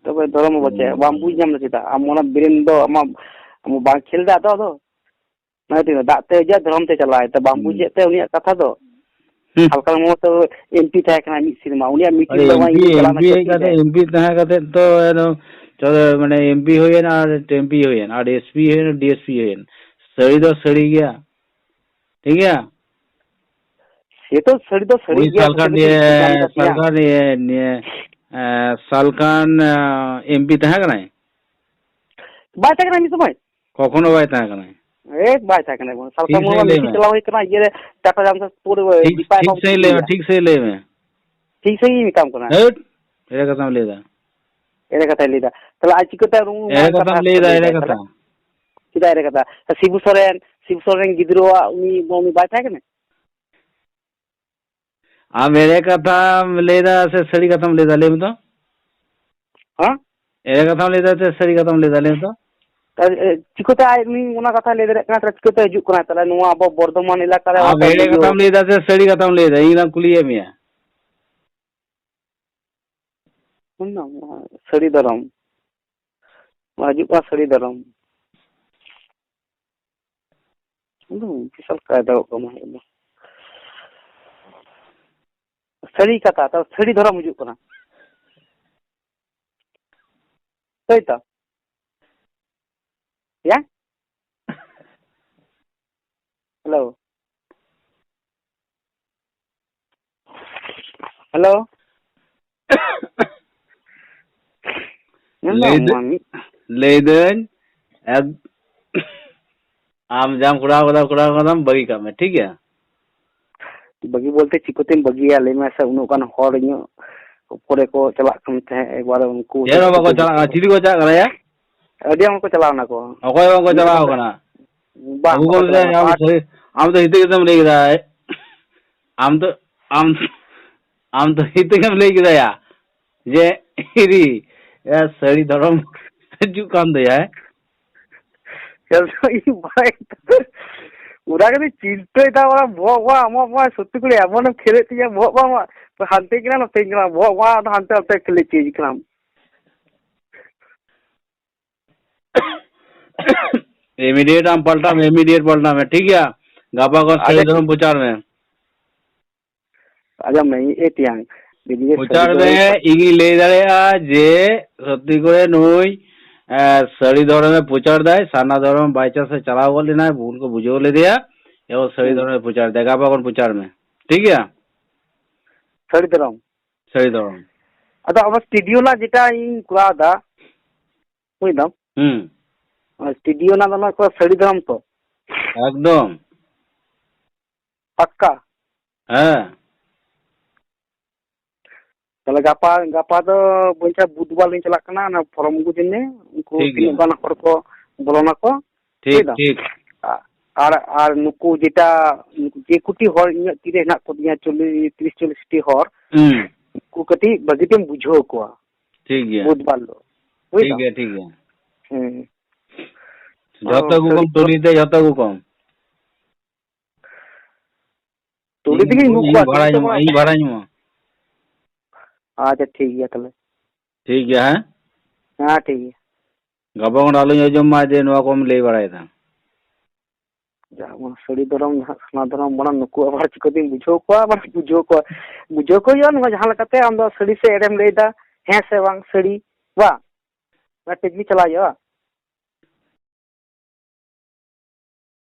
ᱛᱚᱵᱮ ᱫᱷᱚᱨᱚᱢ ᱵᱟᱵᱟ ᱪᱮᱫ? ᱦᱩᱸ᱾ ᱵᱟᱢ ᱵᱩᱡᱽ ᱧᱟᱢ ᱮᱫᱟ ᱪᱮᱫᱟᱜ? ᱟᱢ ᱚᱱᱟ ᱵᱨᱮᱱ ᱫᱚ ᱟᱢᱟᱜ ᱟᱢ ᱵᱟᱝ ᱠᱷᱮᱞ ᱫᱟ ᱟᱫᱚ, ᱟᱫᱚ᱾ ᱚᱱᱟ ᱛᱮ ᱫᱟᱜ ᱛᱮ ᱦᱤᱡᱩᱜᱼᱟ, ᱫᱷᱚᱨᱚᱢ ᱛᱮ ᱪᱟᱞᱟᱜᱼᱟ᱾ ᱛᱚ ᱵᱟᱢ ᱦᱩᱸ᱾ ᱵᱩᱡᱮᱫ ᱛᱮ ᱩᱱᱤᱭᱟᱜ ᱠᱟᱛᱷᱟ ᱫᱚ᱾ ᱦᱩᱸ᱾ ᱦᱟᱞᱠᱟ ᱢᱚᱛᱚ ᱮᱢᱯᱤ ᱛᱟᱦᱮᱸ ᱠᱟᱱᱟ ᱢᱤᱫ ᱥᱮᱨᱢᱟ, ᱩᱱᱤᱭᱟᱜ ᱢᱤᱴᱤᱝ ᱟᱨᱮ ᱫᱚ ᱱᱚᱜᱼᱚᱭ ᱮᱢᱯᱤ, ᱤᱧ ᱪᱟᱞᱟᱣ ᱞᱮᱱᱟ ᱮᱢᱯᱤ ᱦᱮᱡ ᱪᱮᱠᱤᱝ ᱛᱮ᱾ ᱠᱟᱛᱮ, ᱮᱢᱯᱤ ᱛᱟᱦᱮᱸ ᱠᱟᱛᱮ ᱛᱚ ᱮᱱ, ᱪᱚ-, ᱢᱟᱱᱮ ᱮᱢᱯᱤ ᱦᱩᱭᱮᱱ ᱟᱨ ᱮᱢᱯᱤ ᱦᱩᱭᱮᱱ ᱟᱨ ᱮᱥᱯᱤ ᱦᱩᱭᱮᱱ, ᱰᱤᱮᱥᱯᱤ ᱦᱩᱭᱮᱱ, ᱥᱟᱹᱲᱤ ᱫᱚ ᱥᱟᱹᱲᱤ ᱜᱮᱭᱟ, ᱴᱷᱤᱠ ᱜᱮᱭᱟ? ᱥᱮ ᱛᱚ ᱥᱟᱹᱲᱤ ᱫᱚ ᱥᱟᱹᱲᱤ ᱩᱱᱤ ᱜᱮᱭᱟ, ᱥᱟᱞᱠᱷᱟᱱ ᱥᱟᱹᱲᱤ ᱫᱚ ᱱᱤᱭᱮ, ᱪᱮᱫ ᱠᱟᱱ ᱛᱟᱯᱮᱭᱟ? ᱥᱟᱞᱠᱷᱟᱱ ᱱᱤᱭᱮ, ᱱᱤᱭᱮ, ᱮ, ᱥᱟᱞᱠᱷᱟᱱ, ᱮ, ᱮᱢᱯᱤ ᱛᱟᱦᱮᱸ ᱠᱟᱱᱟᱭ? ᱵᱟᱭ ᱛᱟᱦᱮᱸ ᱠᱟᱱᱟ ᱢᱤᱫ ᱥᱚᱢᱚᱭ᱾ ᱠᱚᱠᱷᱚᱱᱳ ᱵᱟᱭ ᱛᱟᱦᱮᱸ ᱠᱟᱱᱟᱭ᱾ ᱮ, ᱵᱟᱭ ᱛᱟᱦᱮᱸ ᱠᱟᱱᱟ᱾ ᱥᱟᱞᱠᱷᱟᱱ ᱴᱷᱤᱠ ᱢᱩᱨᱢᱩ ᱥᱟᱺᱦᱤᱡ ᱞᱟᱹᱭ ᱢᱤᱴᱤᱝ ᱢᱮ᱾ ᱪᱟᱞᱟᱣ ᱦᱩᱭ ᱠᱟᱱᱟ, ᱤᱭᱟᱹ ᱨᱮ, ᱴᱟᱴᱟ ᱡᱟᱢᱥᱮᱫᱽᱯᱩᱨ, ᱴᱷᱤᱠ, ᱫᱤᱯᱟᱭ ᱴᱷᱤᱠ ᱵᱟᱵᱩ ᱥᱟᱺᱦᱤᱡ ᱞᱟᱹᱭ ᱢᱮ, ᱢᱤᱴᱤᱝ ᱴᱷᱤᱠ ᱥᱟᱺᱦᱤᱡ ᱞᱟᱹᱭ ᱢᱮ᱾ ᱴᱷᱤᱠ ᱥᱟᱺᱦᱤᱡ ᱤᱧ ᱢᱮᱛᱟᱢ ᱠᱟᱱᱟ᱾ ᱦᱟᱹᱴ, ᱮᱲᱮ ᱠᱟᱛᱷᱟᱢ ᱞᱟᱹᱭ ᱮᱫᱟ᱾ ᱮᱲᱮ ᱠᱟᱛᱷᱟᱭ ᱞᱟᱹᱭ ᱮᱫᱟ᱾ ᱛᱟᱦᱞᱮ ᱟᱡ ᱪᱤᱠᱟᱹᱛᱮ ᱟᱨ ᱩᱱᱤ ᱮᱲᱮ ᱠᱟᱛᱷᱟᱢ ᱠᱟᱛᱷᱟ ᱞᱟᱹᱭ ᱮᱫᱟ, ᱞᱟᱹᱭ ᱮᱲᱮ ᱮᱫᱟᱭ ᱠᱟᱛᱷᱟ᱾ ᱛᱟᱦᱞᱮ? ᱪᱮᱫᱟᱜ ᱮᱲᱮ ᱠᱟᱛᱷᱟ? ᱥᱤᱵᱩ ᱥᱚᱨᱮᱱ, ᱥᱤᱵᱩ ᱥᱚᱨᱮᱱ ᱜᱤᱫᱽᱨᱟᱹᱣᱟᱜ ᱩᱱᱤ, ᱩᱱᱤ ᱵᱟᱭ ᱛᱟᱦᱮᱸ ᱠᱟᱱᱟ? ᱟᱢ ᱮᱲᱮ ᱠᱟᱛᱷᱟᱢ ᱞᱟᱹᱭ ᱮᱫᱟ ᱥᱮ ᱥᱟᱹᱨᱤ ᱠᱟᱛᱷᱟᱢ ᱞᱟᱹᱭ ᱮᱫᱟ, ᱞᱟᱹᱭ ᱢᱮ ᱛᱚ? ᱦᱮᱸ? ᱮᱲᱮ ᱠᱟᱛᱷᱟᱢ ᱞᱟᱹᱭ ᱮᱫᱟ ᱥᱮ ᱥᱟᱹᱨᱤ ᱠᱟᱛᱷᱟᱢ ᱞᱟᱹᱭ ᱮᱫᱟ, ᱞᱟᱹᱭ ᱢᱮ ᱛᱚ? ᱟᱨ, ᱮ, ᱪᱤᱠᱟᱹᱛᱮ ᱟᱡ ᱩᱱᱤ ᱚᱱᱟ ᱠᱟᱛᱷᱟᱭ ᱞᱟᱹᱭ ᱫᱟᱲᱮᱭᱟᱜ ᱠᱟᱱᱟ, ᱛᱟᱦᱞᱮ ᱪᱤᱠᱟᱹᱛᱮ ᱦᱤᱡᱩᱜ ᱠᱟᱱᱟ? ᱛᱟᱦᱞᱮ ᱱᱚᱣᱟ ᱟᱵᱚ ᱵᱚᱨᱫᱷᱚᱢᱟᱱ ᱮᱞᱟᱠᱟ ᱨᱮ ᱟᱢ ᱚᱠᱟ ᱮᱲᱮ ᱤᱭᱟᱹ ᱠᱟᱛᱷᱟᱢ ᱞᱟᱹᱭ ᱮᱫᱟ ᱥᱮ ᱥᱟᱹᱨᱤ ᱠᱟᱛᱷᱟᱢ ᱞᱟᱹᱭ ᱮᱫᱟ? ᱤᱧ ᱫᱚᱧ ᱠᱩᱞᱤᱭᱮᱫ ᱢᱮᱭᱟ᱾ ᱚᱱᱟ ᱥᱟᱹᱲᱤ ᱫᱟᱨᱟᱢ᱾ ᱱᱚᱣᱟ ᱦᱤᱡᱩᱜ ᱠᱟᱱᱟ ᱥᱟᱹᱲᱤ ᱫᱟᱨᱟᱢ᱾ ᱮᱠᱫᱚᱢ ᱵᱤᱥᱟᱞ ᱠᱟᱭᱫᱟ ᱜᱚᱜ ᱠᱟᱜ ᱢᱟ ᱮᱠᱫᱚᱢ᱾ ᱥᱟᱹᱲᱤ ᱠᱟᱛᱷᱟ, ᱛᱟᱣ ᱥᱟᱹᱲᱤ ᱫᱷᱚᱨᱚᱢ ᱦᱤᱡᱩᱜ ᱠᱟᱱᱟ᱾ ᱛᱟᱹᱭ ᱛᱚ? ᱭᱟ? ᱦᱮᱞᱳ᱾ ᱦᱮᱞᱳ᱾ ᱞᱟᱹᱭ ᱫᱟᱹ-, ᱢᱟᱹᱱᱢᱤ᱾ ᱞᱟᱹᱭ ᱫᱟᱹᱧ, ᱮᱠ-, ᱟᱢ ᱡᱟᱢ ᱠᱚᱨᱟᱣ ᱠᱟᱫᱟ, ᱠᱚᱨᱟᱣ ᱠᱟᱫᱟᱢ, ᱵᱟᱹᱜᱤ ᱠᱟᱜ ᱢᱮ, ᱴᱷᱤᱠ ᱜᱮᱭᱟ? ᱵᱟᱹᱜᱤ ᱵᱚᱞᱛᱮ ᱪᱤᱠᱟᱹᱛᱮᱢ ᱵᱟᱹᱜᱤᱭᱟ, ᱞᱟᱹᱭ ᱢᱮ ᱥᱮ? ᱩᱱᱟᱹᱜ ᱜᱟᱱ ᱦᱚᱲ ᱤᱧᱟᱹᱜ ᱯᱚᱨᱮ ᱠᱚ ᱪᱟᱞᱟᱜ ᱠᱟᱱ ᱛᱟᱦᱮᱸᱫ, ᱮᱠᱵᱟᱨᱮ ᱩᱱᱠᱩ ᱪᱮᱫ ᱦᱚᱸ ᱵᱟᱠᱚ ᱪᱟᱞᱟᱜ ᱠᱟᱱᱟ, ᱪᱤᱞᱤ ᱠᱚ ᱪᱟᱞᱟᱜ ᱠᱟᱱᱟ ᱭᱟ? ᱟᱹᱰᱤ ᱦᱚᱲ ᱠᱚ ᱪᱟᱞᱟᱣ ᱱᱟᱠᱚ᱾ ᱚᱠᱚᱭ ᱦᱚᱸ ᱵᱟᱠᱚ ᱪᱟᱞᱟᱣ ᱠᱟᱱᱟ᱾ ᱵᱟᱝ, ᱟᱹᱜᱩ ᱵᱟᱠᱚ ᱠᱚᱢ ᱥᱮ, ᱪᱟᱞᱟᱣ ᱠᱟᱱᱟ᱾ ᱟᱢ ᱟᱨ ᱥᱟᱹᱨᱤ-, ᱟᱢ ᱫᱚ ᱦᱤᱛᱟᱹ ᱜᱮᱛᱚᱢ ᱞᱟᱹᱭ ᱠᱮᱫᱟ᱾ ᱟᱢ ᱫᱚ, ᱟᱢ, ᱟᱢ ᱫᱚ ᱦᱤᱛᱟᱹ ᱜᱮᱢ ᱞᱟᱹᱭ ᱠᱮᱫᱟ ᱭᱟ, ᱡᱮ ᱤᱫᱤ, ᱮ, ᱥᱟᱹᱲᱤ ᱫᱷᱚᱨᱚᱢ ᱦᱤᱡᱩᱜ ᱠᱟᱱ ᱫᱚᱭᱟ᱾ ᱪᱮᱫ ᱫᱚ ᱤᱧ ᱵᱟᱲᱟᱭ ᱠᱮᱫᱟ᱾ ᱚᱱᱟ ᱜᱮ ᱪᱤᱱᱛᱟᱹᱭ ᱫᱟ, ᱚᱱᱟ ᱵᱚᱦᱚᱜ ᱠᱚ ᱟᱢᱟᱜ ᱢᱟ ᱥᱚᱛᱛᱤ ᱠᱚᱨᱮ ᱮᱢᱚᱱᱮᱢ ᱠᱷᱮᱞᱮᱫ ᱛᱤᱧᱟ, ᱵᱚᱦᱚᱜ ᱠᱚ ᱟᱢᱟᱜ ᱦᱟᱱᱛᱮ ᱠᱟᱱᱟ ᱱᱚᱛᱮ ᱠᱟᱱᱟ, ᱵᱚᱦᱚᱜ ᱠᱚ ᱟᱢᱟᱜ ᱫᱚ ᱦᱟᱱᱛᱮ ᱱᱚᱛᱮ ᱠᱷᱮᱞᱮᱫ ᱪᱮᱧᱡᱽ ᱠᱟᱱᱟᱢ᱾ ᱤᱢᱤᱰᱤᱭᱮᱴ ᱟᱢ ᱯᱟᱞᱴᱟᱣ ᱢᱮ, ᱤᱢᱤᱰᱤᱭᱮᱴ ᱯᱟᱞᱴᱟᱣ ᱢᱮ, ᱴᱷᱤᱠ ᱜᱮᱭᱟ? ᱜᱟᱯᱟ ᱠᱷᱚᱱ ᱥᱟᱹᱨᱤ ᱟᱪᱪᱷᱟ, ᱫᱷᱚᱨᱚᱢ ᱯᱨᱚᱪᱟᱨ ᱢᱮ᱾ ᱟᱸᱡᱚᱢ ᱢᱮ, ᱮ ᱛᱮᱭᱟᱝ, ᱡᱩᱫᱤ ᱜᱮ ᱯᱨᱚᱪᱟᱨ ᱥᱟᱹᱨᱤ ᱢᱮ, ᱫᱷᱚᱨᱚᱢ ᱯᱟ- ᱤᱧᱤᱧ ᱞᱟᱹᱭ ᱫᱟᱲᱮᱭᱟᱜᱼᱟ ᱡᱮ ᱥᱚᱛᱤ ᱠᱚᱨᱮ ᱱᱩᱭ, ᱮ, ᱥᱟᱹᱨᱤ ᱫᱷᱚᱨᱚᱢᱮ ᱯᱨᱚᱪᱟᱨ ᱫᱟᱭ, ᱥᱟᱨᱱᱟ ᱫᱷᱚᱨᱚᱢ by chance ᱮ ᱪᱟᱞᱟᱣ ᱜᱚᱫ ᱞᱮᱱᱟᱭ, ᱵᱷᱩᱞ ᱠᱚ ᱵᱩᱡᱷᱟᱹᱣ ᱞᱮᱫᱮᱭᱟ, ᱮᱵᱚᱝ ᱥᱟᱹᱨᱤ ᱦᱩᱸ, ᱫᱷᱚᱨᱚᱢᱮ ᱯᱨᱚᱪᱟᱨ ᱫᱟᱭ, ᱜᱟᱯᱟ ᱠᱷᱚᱱ ᱯᱨᱚᱪᱟᱨ ᱢᱮ, ᱴᱷᱤᱠ ᱜᱮᱭᱟ? ᱥᱟᱹᱨᱤ ᱫᱷᱚᱨᱚᱢ᱾ ᱥᱟᱹᱨᱤ ᱫᱷᱚᱨᱚᱢ᱾ ᱟᱫᱚ ᱟᱵᱚ ᱥᱴᱩᱰᱤᱭᱳ ᱨᱮᱱᱟᱜ ᱡᱮᱴᱟ ᱤᱧ ᱠᱚᱨᱟᱣ ᱮᱫᱟ, ᱵᱩᱡ ᱫᱟᱢ? ᱦᱩᱸ᱾ ᱟᱨ ᱥᱴᱩᱰᱤᱭᱳ ᱨᱮᱱᱟᱜ ᱫᱚ ᱱᱚᱣᱟ ᱠᱚ ᱥᱟᱹᱨᱤ ᱫᱷᱚᱨᱚᱢ ᱛᱚ? ᱮᱠᱫᱚᱢ᱾ ᱯᱟᱠᱠᱟ? ᱦᱮᱸ᱾ ᱛᱟᱦᱞᱮ ᱜᱟᱯᱟ, ᱜᱟᱯᱟ ᱫᱚ ᱵᱟᱹᱧ ᱪᱟᱞᱟᱜᱼᱟ, ᱵᱩᱫᱷᱵᱟᱨ ᱞᱤᱧ ᱪᱟᱞᱟᱜ ᱠᱟᱱᱟ, ᱚᱱᱟ ᱯᱷᱚᱨᱚᱢ ᱟᱹᱜᱩ ᱡᱚᱱᱱᱮ᱾ ᱩᱱᱠᱩ ᱴᱷᱤᱠ ᱛᱤᱱᱟᱹᱜ ᱜᱮᱭᱟ᱾ ᱜᱟᱱ ᱦᱚᱲ ᱠᱚ ᱵᱚᱞᱚᱱᱟᱠᱚ, ᱴᱷᱤᱠ, ᱵᱩᱡ ᱫᱟᱢ? ᱴᱷᱤᱠ᱾ ᱟ-, ᱟᱨ, ᱟᱨ ᱱᱩᱠᱩ ᱡᱮᱴᱟ, ᱱᱩᱠᱩ ᱡᱮ ᱠᱩᱴᱤ ᱦᱚᱲ ᱤᱧᱟᱹᱜ ᱛᱤᱨᱮ ᱦᱮᱱᱟᱜ ᱠᱚᱛᱤᱧᱟ, ᱪᱚᱞᱞᱤᱥ, ᱛᱤᱨᱤᱥ ᱪᱚᱞᱞᱤᱥ ᱴᱤ ᱦᱚᱲ, ᱦᱩᱸ᱾ ᱩᱱᱠᱩ ᱠᱟᱹᱴᱤᱡ ᱵᱷᱟᱹᱜᱤ ᱛᱮᱢ ᱵᱩᱡᱷᱟᱹᱣ ᱠᱚᱣᱟ᱾ ᱴᱷᱤᱠ ᱜᱮᱭᱟ᱾ ᱵᱩᱫᱷᱵᱟᱨ ᱦᱤᱞᱳᱜ᱾ ᱵᱩᱡ ᱴᱷᱤᱠ ᱫᱟᱢ? ᱜᱮᱭᱟ, ᱴᱷᱤᱠ ᱜᱮᱭᱟ᱾ ᱦᱮᱸ᱾ ᱡᱷᱚᱛᱚ ᱚ, ᱟᱹᱜᱩ ᱠᱚᱢ, ᱥᱟᱹᱨᱤ ᱛᱚ᱾ ᱴᱚᱞᱤ ᱛᱮ ᱡᱷᱚᱛᱚ ᱟᱹᱜᱩ ᱠᱚᱢ᱾ ᱛᱩᱲᱤ ᱤᱧ, ᱛᱮᱜᱮᱧ ᱟᱹᱜᱩ ᱤᱧ ᱠᱚᱣᱟ, ᱵᱷᱟᱲᱟᱧ ᱛᱩᱲᱤ ᱮᱢᱚᱜᱼᱟ, ᱛᱮᱢᱟ᱾ ᱤᱧ ᱵᱷᱟᱲᱟᱧ ᱮᱢᱚᱜᱼᱟ᱾ ᱟᱪᱪᱷᱟ, ᱴᱷᱤᱠ ᱜᱮᱭᱟ ᱛᱟᱦᱞᱮ᱾ ᱴᱷᱤᱠ ᱜᱮᱭᱟ, ᱦᱮᱸ? ᱦᱮᱸ, ᱴᱷᱤᱠ ᱜᱮᱭᱟ᱾ ᱜᱟᱯᱟ ᱠᱷᱚᱱ ᱟᱞᱚᱧ ᱟᱸᱡᱚᱢ ᱢᱟ ᱡᱮ ᱱᱚᱣᱟ ᱠᱚᱢ ᱞᱟᱹᱭ ᱵᱟᱲᱟᱭᱮᱫᱟ᱾ ᱡᱟ ᱵᱚᱱ ᱥᱟᱹᱨᱤ ᱫᱷᱚᱨᱚᱢ, ᱱᱟᱦᱟᱜ ᱥᱟᱨᱱᱟ ᱫᱷᱚᱨᱚᱢ, ᱵᱟᱲᱟ ᱱᱩᱠᱩ ᱟᱵᱟᱨ ᱪᱤᱠᱟᱹᱛᱤᱧ ᱵᱩᱡᱷᱟᱹᱣ ᱠᱚᱣᱟ, ᱵᱟᱲᱟ ᱵᱩᱡᱷᱟᱹᱣ ᱠᱚᱣᱟ, ᱵᱩᱡᱷᱟᱹᱣ ᱠᱚ ᱦᱩᱭᱩᱜᱼᱟ᱾ ᱱᱚᱣᱟ ᱡᱟᱦᱟᱸ ᱞᱮᱠᱟᱛᱮ ᱟᱢ ᱫᱚ ᱥᱟᱹᱨᱤ ᱥᱮ ᱮᱲᱮᱢ ᱞᱟᱹᱭᱫᱟ, ᱦᱮᱸ ᱥᱮ ᱵᱟᱝ ᱥᱟᱹᱨᱤ, ᱵᱟᱝ? ᱚᱱᱟ ᱴᱷᱤᱠ ᱜᱮ ᱪᱟᱞᱟᱣ ᱦᱩᱭᱩᱜᱼᱟ, ᱵᱟᱝ?